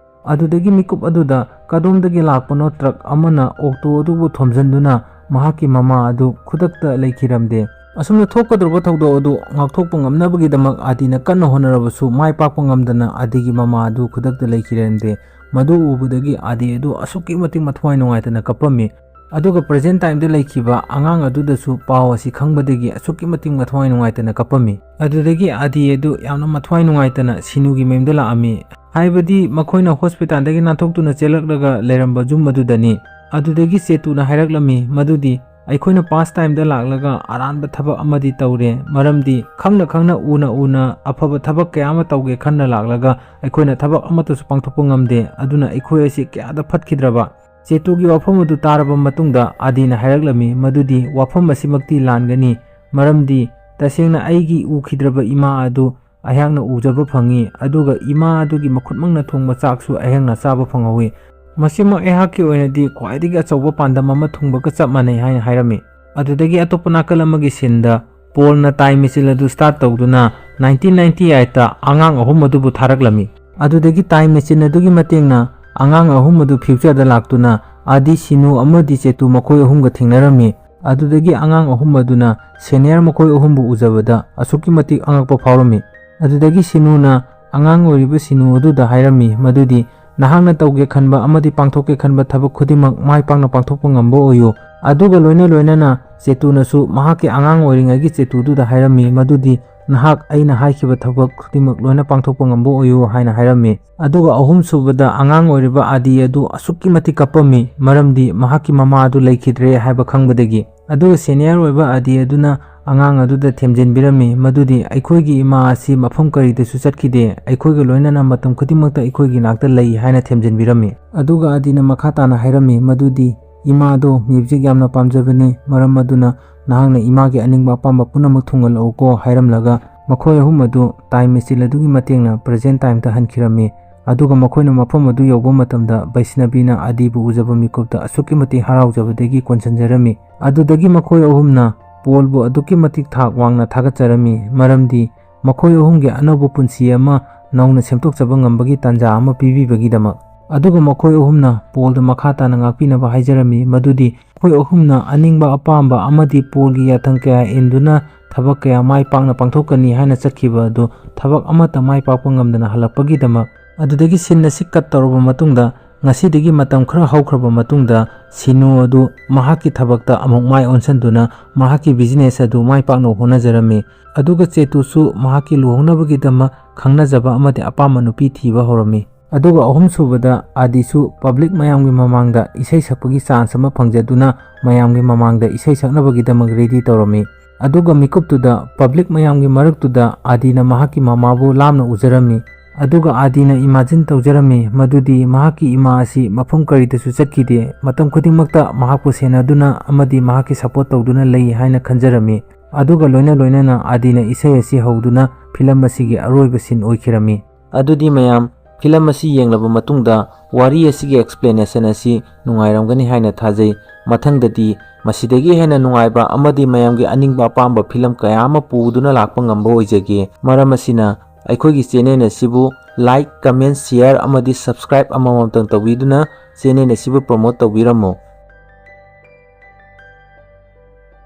ꯑꯗꯨꯗꯒꯤ ꯃꯤꯀꯨꯞ ꯑꯗꯨꯗ ꯀꯗꯣꯝꯗꯒꯤ ꯂꯥꯛꯄꯅꯣ ꯇ꯭ꯔꯛ ꯑꯃꯅ ꯑꯣꯛꯇꯣ ꯑꯗꯨꯕꯨ ꯊꯣꯝꯖꯤꯟꯗꯨꯅ ꯃꯍꯥꯛꯀꯤ ꯃꯃꯥ ꯑꯗꯨ ꯈꯨꯗꯛꯇ ꯂꯩꯈꯤꯔꯝꯗꯦ꯫ ꯑꯁꯨꯝꯅ ꯊꯣꯛꯀꯗꯧꯔꯕ ꯊꯧꯗꯣꯛ ꯑꯗꯨ ꯉꯥꯛꯊꯣꯛꯄ ꯉꯝꯅꯕꯒꯤꯗꯃꯛ ꯑꯥꯗꯤꯅ ꯀꯟꯅ ꯍꯣꯠꯅꯔꯕꯁꯨ ꯃꯥꯏ ꯄꯥꯛꯄ ꯉꯝꯗꯅ ꯑꯥꯗꯤꯒꯤ ꯃꯃꯥ ꯑꯗꯨ ꯈꯨꯗꯛꯇ ꯂꯩꯈꯤꯔꯝꯗꯦ꯫ ꯃꯗꯨ ꯎꯕꯗꯒꯤ ꯑꯥꯗꯤ ꯑꯗꯨ ꯑꯁꯨꯛꯀꯤ ꯃꯇꯤꯛ ꯃꯊ꯭ꯋꯥꯏ ꯅꯨꯡꯉꯥꯏꯇꯅ ꯀꯞꯄꯝꯃꯤ꯫ ꯑꯗꯨꯒ ꯄ꯭ꯔꯖꯦꯟ ꯇꯥꯏꯝꯗ ꯂꯩꯈꯤꯕ ꯑꯉꯥꯡ ꯑꯗꯨꯗꯁꯨ ꯄꯥꯎ ꯑꯁꯤ ꯈꯪꯕꯗꯒꯤ ꯑꯁꯨꯛꯀꯤ ꯃꯇꯤꯛ ꯃꯊ꯭ꯋꯥꯏ ꯅꯨꯡꯉꯥꯏꯇꯅ ꯀꯞꯄꯝꯃꯤ꯫ ꯑꯗꯨꯗꯒꯤ ꯑꯥꯗꯤ ꯑꯗꯨ ꯌꯥꯝꯅ ꯃꯊ꯭ꯋꯥꯏ ꯅꯨꯡꯉꯥꯏꯇꯅ ꯁꯤꯅꯨꯒꯤ ꯃꯌꯨꯝꯗ ꯂꯥꯛꯑꯝꯃꯤ꯫ ꯍꯥꯏꯕꯗꯤ ꯃꯈꯣꯏꯅ ꯍꯣꯁꯄꯤꯇꯥꯜꯗꯒꯤ ꯅꯥꯟꯊꯣꯛꯇꯨꯅ ꯆꯦꯜꯂꯛꯂꯒ ꯂꯩꯔꯝꯕ ꯌꯨꯝ ꯑꯗꯨꯗꯅꯤ꯫ ꯑꯗꯨꯗꯒꯤ ꯆꯦꯇꯨꯅ ꯍꯥꯏꯔꯛꯂꯝꯃꯤ ꯃꯗꯨꯗꯤ, "ꯑꯩꯈꯣꯏꯅ ꯄꯥꯁ ꯇꯥꯏꯝꯗ ꯂꯥꯛꯂꯒ ꯑꯔꯥꯟꯕ ꯊꯕꯛ ꯑꯃꯗꯤ ꯇꯧꯔꯦ, ꯃꯔꯝꯗꯤ ꯈꯪꯅ ꯈꯪꯅ ꯎꯅ ꯎꯅ ꯑꯐꯕ ꯊꯕꯛ ꯀꯌꯥ ꯑꯃ ꯇꯧꯒꯦ ꯈꯟꯅ ꯂꯥꯛꯂꯒ ꯑꯩꯈꯣꯏꯅ ꯊꯕꯛ ꯑꯃꯠꯇꯁꯨ ꯄꯥꯡꯊꯣꯛꯄ ꯉꯝꯗꯦ꯫ ꯑꯗꯨꯅ ꯑꯩꯈꯣꯏ ꯑꯁꯤ ꯀꯌꯥꯗ ꯐꯠꯈꯤꯗ꯭ꯔꯕ?" ꯆꯦꯇꯨꯒꯤ ꯋꯥꯐꯝ ꯑꯗꯨ ꯇꯥꯔꯕ ꯃꯇꯨꯡꯗ ꯑꯥꯗꯤꯅ ꯍꯥꯏꯔꯛꯂꯝꯃꯤ ꯃꯗꯨꯗꯤ, "ꯋꯥꯐꯝ ꯑꯁꯤꯃꯛꯇꯤ ꯂꯥꯟꯒꯅꯤ, ꯃꯔꯝꯗꯤ ꯇꯁꯦꯡꯅ ꯑꯩꯒꯤ ꯎꯈꯤꯗ꯭ꯔꯕ ꯏꯃꯥ ꯑꯗꯨ ꯑꯩꯍꯥꯛꯅ ꯎꯖꯕ ꯐꯪꯉꯤ, ꯑꯗꯨꯒ ꯏꯃꯥ ꯑꯗꯨꯒꯤ ꯃꯈꯨꯠꯃꯛꯅ ꯊꯣꯡꯕ ꯆꯥꯛꯁꯨ ꯑꯩꯍꯥꯛꯅ ꯆꯥꯕ ꯐꯪꯍꯧꯋꯤ꯫ ꯃꯁꯤꯃꯛ ꯑꯩꯍꯥꯛꯀꯤ ꯑꯣꯏꯅꯗꯤ ꯈ꯭ꯋꯥꯏꯗꯒꯤ ꯑꯆꯧꯕ ꯄꯥꯟꯗꯝ ꯑꯃ ꯊꯨꯡꯕꯒ ꯆꯞ ꯃꯥꯟꯅꯩ" ꯍꯥꯏꯅ ꯍꯥꯏꯔꯝꯃꯤ꯫ ꯑꯗꯨꯗꯒꯤ ꯑꯇꯣꯞꯄ ꯅꯥꯀꯜ ꯑꯃꯒꯤ ꯁꯤꯟꯗ ꯄꯣꯜꯅ ꯇꯥꯏꯝ ꯃꯦꯆꯤꯟ ꯑꯗꯨ ꯁ꯭ꯇꯥꯔꯠ ꯇꯧꯗꯨꯅ ꯅꯥꯏꯟꯇꯤꯟ ꯅꯥꯏꯟꯇꯤ ꯑꯩꯠꯇ ꯑꯉꯥꯡ ꯑꯍꯨꯝ ꯑꯗꯨꯕꯨ ꯊꯥꯔꯛꯂꯝꯃꯤ꯫ ꯑꯗꯨꯗꯒꯤ ꯇꯥꯏꯝ ꯃꯦꯆꯤꯟ ꯑꯗꯨꯒꯤ ꯃꯇꯦꯡꯅ ꯑꯉꯥꯡ ꯑꯍꯨꯝ ꯑꯗꯨ ꯐ꯭ꯌꯨꯆꯔꯗ ꯂꯥꯛꯇꯨꯅ ꯑꯥꯗꯤ, ꯁꯤꯅꯨ ꯑꯃꯗꯤ ꯆꯦꯇꯨ ꯃꯈꯣꯏ ꯑꯍꯨꯝꯒ ꯊꯦꯡꯅꯔꯝꯃꯤ꯫ ꯑꯗꯨꯗꯒꯤ ꯑꯉꯥꯡ ꯑꯍꯨꯝ ꯑꯗꯨꯅ ꯁꯦꯅꯤꯌꯔ ꯃꯈꯣꯏ ꯑꯍꯨꯝꯕꯨ ꯎꯖꯕꯗ ꯑꯁꯨꯛꯀꯤ ꯃꯇꯤꯛ ꯑꯉꯛꯄ ꯐꯥꯎꯔꯝꯃꯤ꯫ ꯑꯗꯨꯗꯒꯤ ꯁꯤꯅꯨꯅ ꯑꯉꯥꯡ ꯑꯣꯏꯔꯤꯕ ꯁꯤꯅꯨ ꯑꯗꯨꯗ ꯍꯥꯏꯔꯝꯃꯤ ꯃꯗꯨꯗꯤ, "ꯅꯍꯥꯛꯅ ꯇꯧꯒꯦ ꯈꯟꯕ ꯑꯃꯗꯤ ꯄꯥꯡꯊꯣꯛꯀꯦ ꯈꯟꯕ ꯊꯕꯛ ꯈꯨꯗꯤꯡꯃꯛ ꯃꯥꯏ ꯄꯥꯛꯅ ꯄꯥꯡꯊꯣꯛꯄ ꯉꯝꯕ ꯑꯣꯏꯌꯨ"꯫ ꯑꯗꯨꯒ ꯂꯣꯏꯅ ꯂꯣꯏꯅꯅ ꯆꯦꯇꯨꯅꯁꯨ ꯃꯍꯥꯛꯀꯤ ꯑꯉꯥꯡ ꯑꯣꯏꯔꯤꯉꯩꯒꯤ ꯆꯦꯇꯨꯗꯨꯗ ꯍꯥꯏꯔꯝꯃꯤ ꯃꯗꯨꯗꯤ, "ꯅꯍꯥꯛ ꯑꯩꯅ ꯍꯥꯏꯈꯤꯕ ꯊꯕꯛ ꯈꯨꯗꯤꯡꯃꯛ ꯂꯣꯏꯅ ꯄꯥꯡꯊꯣꯛꯄ ꯉꯝꯕ ꯑꯣꯏꯌꯨ" ꯍꯥꯏꯅ ꯍꯥꯏꯔꯝꯃꯤ꯫ ꯑꯗꯨꯒ ꯑꯍꯨꯝꯁꯨꯕꯗ ꯑꯉꯥꯡ ꯑꯣꯏꯔꯤꯕ ꯑꯥꯗꯤ ꯑꯗꯨ ꯑꯁꯨꯛꯀꯤ ꯃꯇꯤꯛ ꯀꯞꯄꯝꯃꯤ, ꯃꯔꯝꯗꯤ ꯃꯍꯥꯛꯀꯤ ꯃꯃꯥ ꯑꯗꯨ ꯂꯩꯈꯤꯗ꯭ꯔꯦ ꯍꯥꯏꯕ ꯈꯪꯕꯗꯒꯤ꯫ ꯑꯗꯨꯒ ꯁꯦꯅꯤꯌꯔ ꯑꯣꯏꯕ ꯑꯥꯗꯤ ꯑꯗꯨꯅ ꯑꯉꯥꯡ ꯑꯗꯨꯗ ꯊꯦꯝꯖꯤꯟꯕꯤꯔꯝꯃꯤ ꯃꯗꯨꯗꯤ, "ꯑꯩꯈꯣꯏꯒꯤ ꯏꯃꯥ ꯑꯁꯤ ꯃꯐꯝ ꯀꯔꯤꯗꯁꯨ ꯆꯠꯈꯤꯗꯦ, ꯑꯩꯈꯣꯏꯒ ꯂꯣꯏꯅꯅ ꯃꯇꯝ ꯈꯨꯗꯤꯡꯃꯛꯇ ꯑꯩꯈꯣꯏꯒꯤ ꯅꯥꯛꯇ ꯂꯩ" ꯍꯥꯏꯅ ꯊꯦꯝꯖꯤꯟꯕꯤꯔꯝꯃꯤ꯫ ꯑꯗꯨꯒ ꯑꯥꯗꯤꯅ ꯃꯈꯥ ꯇꯥꯅ ꯍꯥꯏꯔꯝꯃꯤ ꯃꯗꯨꯗꯤ, "ꯏꯃꯥꯗꯣ ꯃ꯭ꯌꯨꯖꯤꯛ ꯌꯥꯝꯅ ꯄꯥꯝꯖꯕꯅꯤ, ꯃꯔꯝ ꯑꯗꯨꯅ ꯅꯍꯥꯛꯅ ꯏꯃꯥꯒꯤ ꯑꯅꯤꯡꯕ ꯑꯄꯥꯝꯕ ꯄꯨꯝꯅꯃꯛ ꯊꯨꯡꯍꯜꯂꯛꯎꯀꯣ" ꯍꯥꯏꯔꯝꯂꯒ ꯃꯈꯣꯏ ꯑꯍꯨꯝ ꯑꯗꯨ ꯇꯥꯏꯝ ꯃꯦꯆꯤꯟ ꯑꯗꯨꯒꯤ ꯃꯇꯦꯡꯅ ꯄ꯭ꯔꯖꯦꯟ ꯇꯥꯏꯝꯗ ꯍꯟꯈꯤꯔꯝꯃꯤ꯫ ꯑꯗꯨꯒ ꯃꯈꯣꯏꯅ ꯃꯐꯝ ꯑꯗꯨ ꯌꯧꯕ ꯃꯇꯝꯗ ꯕꯩꯁꯅꯕꯤꯅ ꯑꯥꯗꯤꯕꯨ ꯎꯖꯕ ꯃꯤꯀꯨꯞꯇ ꯑꯁꯨꯛꯀꯤ ꯃꯇꯤꯛ ꯍꯔꯥꯎꯖꯕꯗꯒꯤ ꯀꯣꯟꯁꯤꯟꯖꯔꯝꯃꯤ꯫ ꯑꯗꯨꯗꯒꯤ ꯃꯈꯣꯏ ꯑꯍꯨꯝꯅ ꯄꯣꯜꯕꯨ ꯑꯗꯨꯛꯀꯤ ꯃꯇꯤꯛ ꯊꯥꯛ ꯋꯥꯡꯅ ꯊꯥꯒꯠꯆꯔꯝꯃꯤ, ꯃꯔꯝꯗꯤ ꯃꯈꯣꯏ ꯑꯍꯨꯝꯒꯤ ꯑꯅꯧꯕ ꯄꯨꯟꯁꯤ ꯑꯃ ꯅꯧꯅ ꯁꯦꯝꯗꯣꯛꯆꯕ ꯉꯝꯕꯒꯤ ꯇꯥꯟꯖꯥ ꯑꯃ ꯄꯤꯕꯤꯕꯒꯤꯗꯃꯛ꯫ ꯑꯗꯨꯒ ꯃꯈꯣꯏ ꯑꯍꯨꯝꯅ ꯄꯣꯜꯗ ꯃꯈꯥ ꯇꯥꯅ ꯉꯥꯛꯄꯤꯅꯕ ꯍꯥꯏꯖꯔꯝꯃꯤ ꯃꯗꯨꯗꯤ ꯃꯈꯣꯏ ꯑꯍꯨꯝꯅ ꯑꯅꯤꯡꯕ ꯑꯄꯥꯝꯕ ꯑꯃꯗꯤ ꯄꯣꯜꯒꯤ ꯌꯥꯊꯪ ꯀꯌꯥ ꯏꯟꯗꯨꯅ ꯊꯕꯛ ꯀꯌꯥ ꯃꯥꯏ ꯄꯥꯛꯅ ꯄꯥꯡꯊꯣꯛꯀꯅꯤ ꯍꯥꯏꯅ ꯆꯠꯈꯤꯕ ꯑꯗꯨ ꯊꯕꯛ ꯑꯃꯠꯇ ꯃꯥꯏ ꯄꯥꯛꯄ ꯉꯝꯗꯅ ꯍꯜꯂꯛꯄꯒꯤꯗꯃꯛ꯫ ꯑꯗꯨꯗꯒꯤ ꯁꯤꯟ ꯑꯁꯤ ꯀꯠ ꯇꯧꯔꯕ ꯃꯇꯨꯡꯗ, ꯉꯁꯤꯗꯒꯤ ꯃꯇꯝ ꯈꯔ ꯍꯧꯈ꯭ꯔꯕ ꯃꯇꯨꯡꯗ, ꯁꯤꯅꯨ ꯑꯗꯨ ꯃꯍꯥꯛꯀꯤ ꯊꯕꯛꯇ ꯑꯃꯨꯛ ꯃꯥꯏ ꯑꯣꯟꯁꯤꯟꯗꯨꯅ ꯃꯍꯥꯛꯀꯤ ꯕꯤꯖꯤꯅꯦꯁ ꯑꯗꯨ ꯃꯥꯏ ꯄꯥꯛꯅ ꯍꯣꯠꯅꯖꯔꯝꯃꯤ꯫ ꯑꯗꯨꯒ ꯆꯦꯇꯨꯁꯨ ꯃꯍꯥꯛꯀꯤ ꯂꯨꯍꯣꯡꯅꯕꯒꯤꯗꯃꯛ ꯈꯪꯅꯖꯕ ꯑꯃꯗꯤ ꯑꯄꯥꯝꯕ ꯅꯨꯄꯤ ꯊꯤꯕ ꯍꯧꯔꯝꯃꯤ꯫ ꯑꯗꯨꯒ ꯑꯍꯨꯝꯁꯨꯕꯗ, ꯑꯥꯗꯤꯁꯨ ꯄꯕ꯭ꯂꯤꯛ ꯃꯌꯥꯝꯒꯤ ꯃꯃꯥꯡꯗ ꯏꯁꯩ ꯁꯛꯄꯒꯤ ꯆꯥꯟꯁ ꯑꯃ ꯐꯪꯖꯗꯨꯅ ꯃꯌꯥꯝꯒꯤ ꯃꯃꯥꯡꯗ ꯏꯁꯩ ꯁꯛꯅꯕꯒꯤꯗꯃꯛ ꯔꯦꯗꯤ ꯇꯧꯔꯝꯃꯤ꯫ ꯑꯗꯨꯒ ꯃꯤꯀꯨꯞꯇꯨꯗ ꯄꯕ꯭ꯂꯤꯛ ꯃꯌꯥꯝꯒꯤ ꯃꯔꯛꯇꯨꯗ ꯑꯥꯗꯤꯅ ꯃꯍꯥꯛꯀꯤ ꯃꯃꯥꯕꯨ ꯂꯥꯞꯅ ꯎꯖꯔꯝꯃꯤ꯫ ꯑꯗꯨꯒ ꯑꯥꯗꯤꯅ ꯏꯃꯥꯖꯤꯟ ꯇꯧꯖꯔꯝꯃꯤ ꯃꯗꯨꯗꯤ ꯃꯍꯥꯛꯀꯤ ꯏꯃꯥ ꯑꯁꯤ ꯃꯐꯝ ꯀꯔꯤꯗꯁꯨ ꯆꯠꯈꯤꯗꯦ, ꯃꯇꯝ ꯈꯨꯗꯤꯡꯃꯛꯇ ꯃꯍꯥꯛꯄꯨ ꯁꯦꯟꯅꯗꯨꯅ ꯑꯃꯗꯤ ꯃꯍꯥꯛꯀꯤ ꯁꯄꯣꯔꯠ ꯇꯧꯗꯨꯅ ꯂꯩ ꯍꯥꯏꯅ ꯈꯟꯖꯔꯝꯃꯤ꯫ ꯑꯗꯨꯒ ꯂꯣꯏꯅ ꯂꯣꯏꯅꯅ ꯑꯥꯗꯤꯅ ꯏꯁꯩ ꯑꯁꯤ ꯍꯧꯗꯨꯅ ꯐꯤꯂꯝ ꯑꯁꯤꯒꯤ ꯑꯔꯣꯏꯕ ꯁꯤꯟ ꯑꯣꯏꯈꯤꯔꯝꯃꯤ꯫ ꯑꯗꯨꯗꯤ ꯃꯌꯥꯝ, ꯐꯤꯂꯝ ꯑꯁꯤ ꯌꯦꯡꯂꯕ ꯃꯇꯨꯡꯗ ꯋꯥꯔꯤ ꯑꯁꯤꯒꯤ ꯑꯦꯛꯁꯄ꯭ꯂꯦꯅꯦꯁꯟ ꯑꯁꯤ ꯅꯨꯡꯉꯥꯏꯔꯝꯒꯅꯤ ꯍꯥꯏꯅ ꯊꯥꯖꯩ꯫ ꯃꯊꯪꯗꯗꯤ ꯃꯁꯤꯗꯒꯤ ꯍꯦꯟꯅ ꯅꯨꯡꯉꯥꯏꯕ ꯑꯃꯗꯤ ꯃꯌꯥꯝꯒꯤ ꯑꯅꯤꯡꯕ ꯑꯄꯥꯝꯕ ꯐꯤꯂꯝ ꯀꯌꯥ ꯑꯃ ꯄꯨꯗꯨꯅ ꯂꯥꯛꯄ ꯉꯝꯕ ꯑꯣꯏꯖꯒꯦ꯫ ꯃꯔꯝ ꯑꯁꯤꯅ ꯑꯩꯈꯣꯏꯒꯤ ꯆꯦꯅꯦꯜ ꯑꯁꯤꯕꯨ ꯂꯥꯏꯛ, ꯀꯃꯦꯟ, ꯁꯤꯌꯥꯔ ꯑꯃꯗꯤ ꯁꯕꯁꯀ꯭ꯔꯥꯏꯕ ꯑꯃꯃꯝꯇꯪ ꯇꯧꯕꯤꯗꯨꯅ ꯆꯦꯅꯦꯜ ꯑꯁꯤꯕꯨ ꯄ꯭ꯔꯣꯃꯣꯠ ꯇꯧꯕꯤꯔꯝꯃꯨ꯫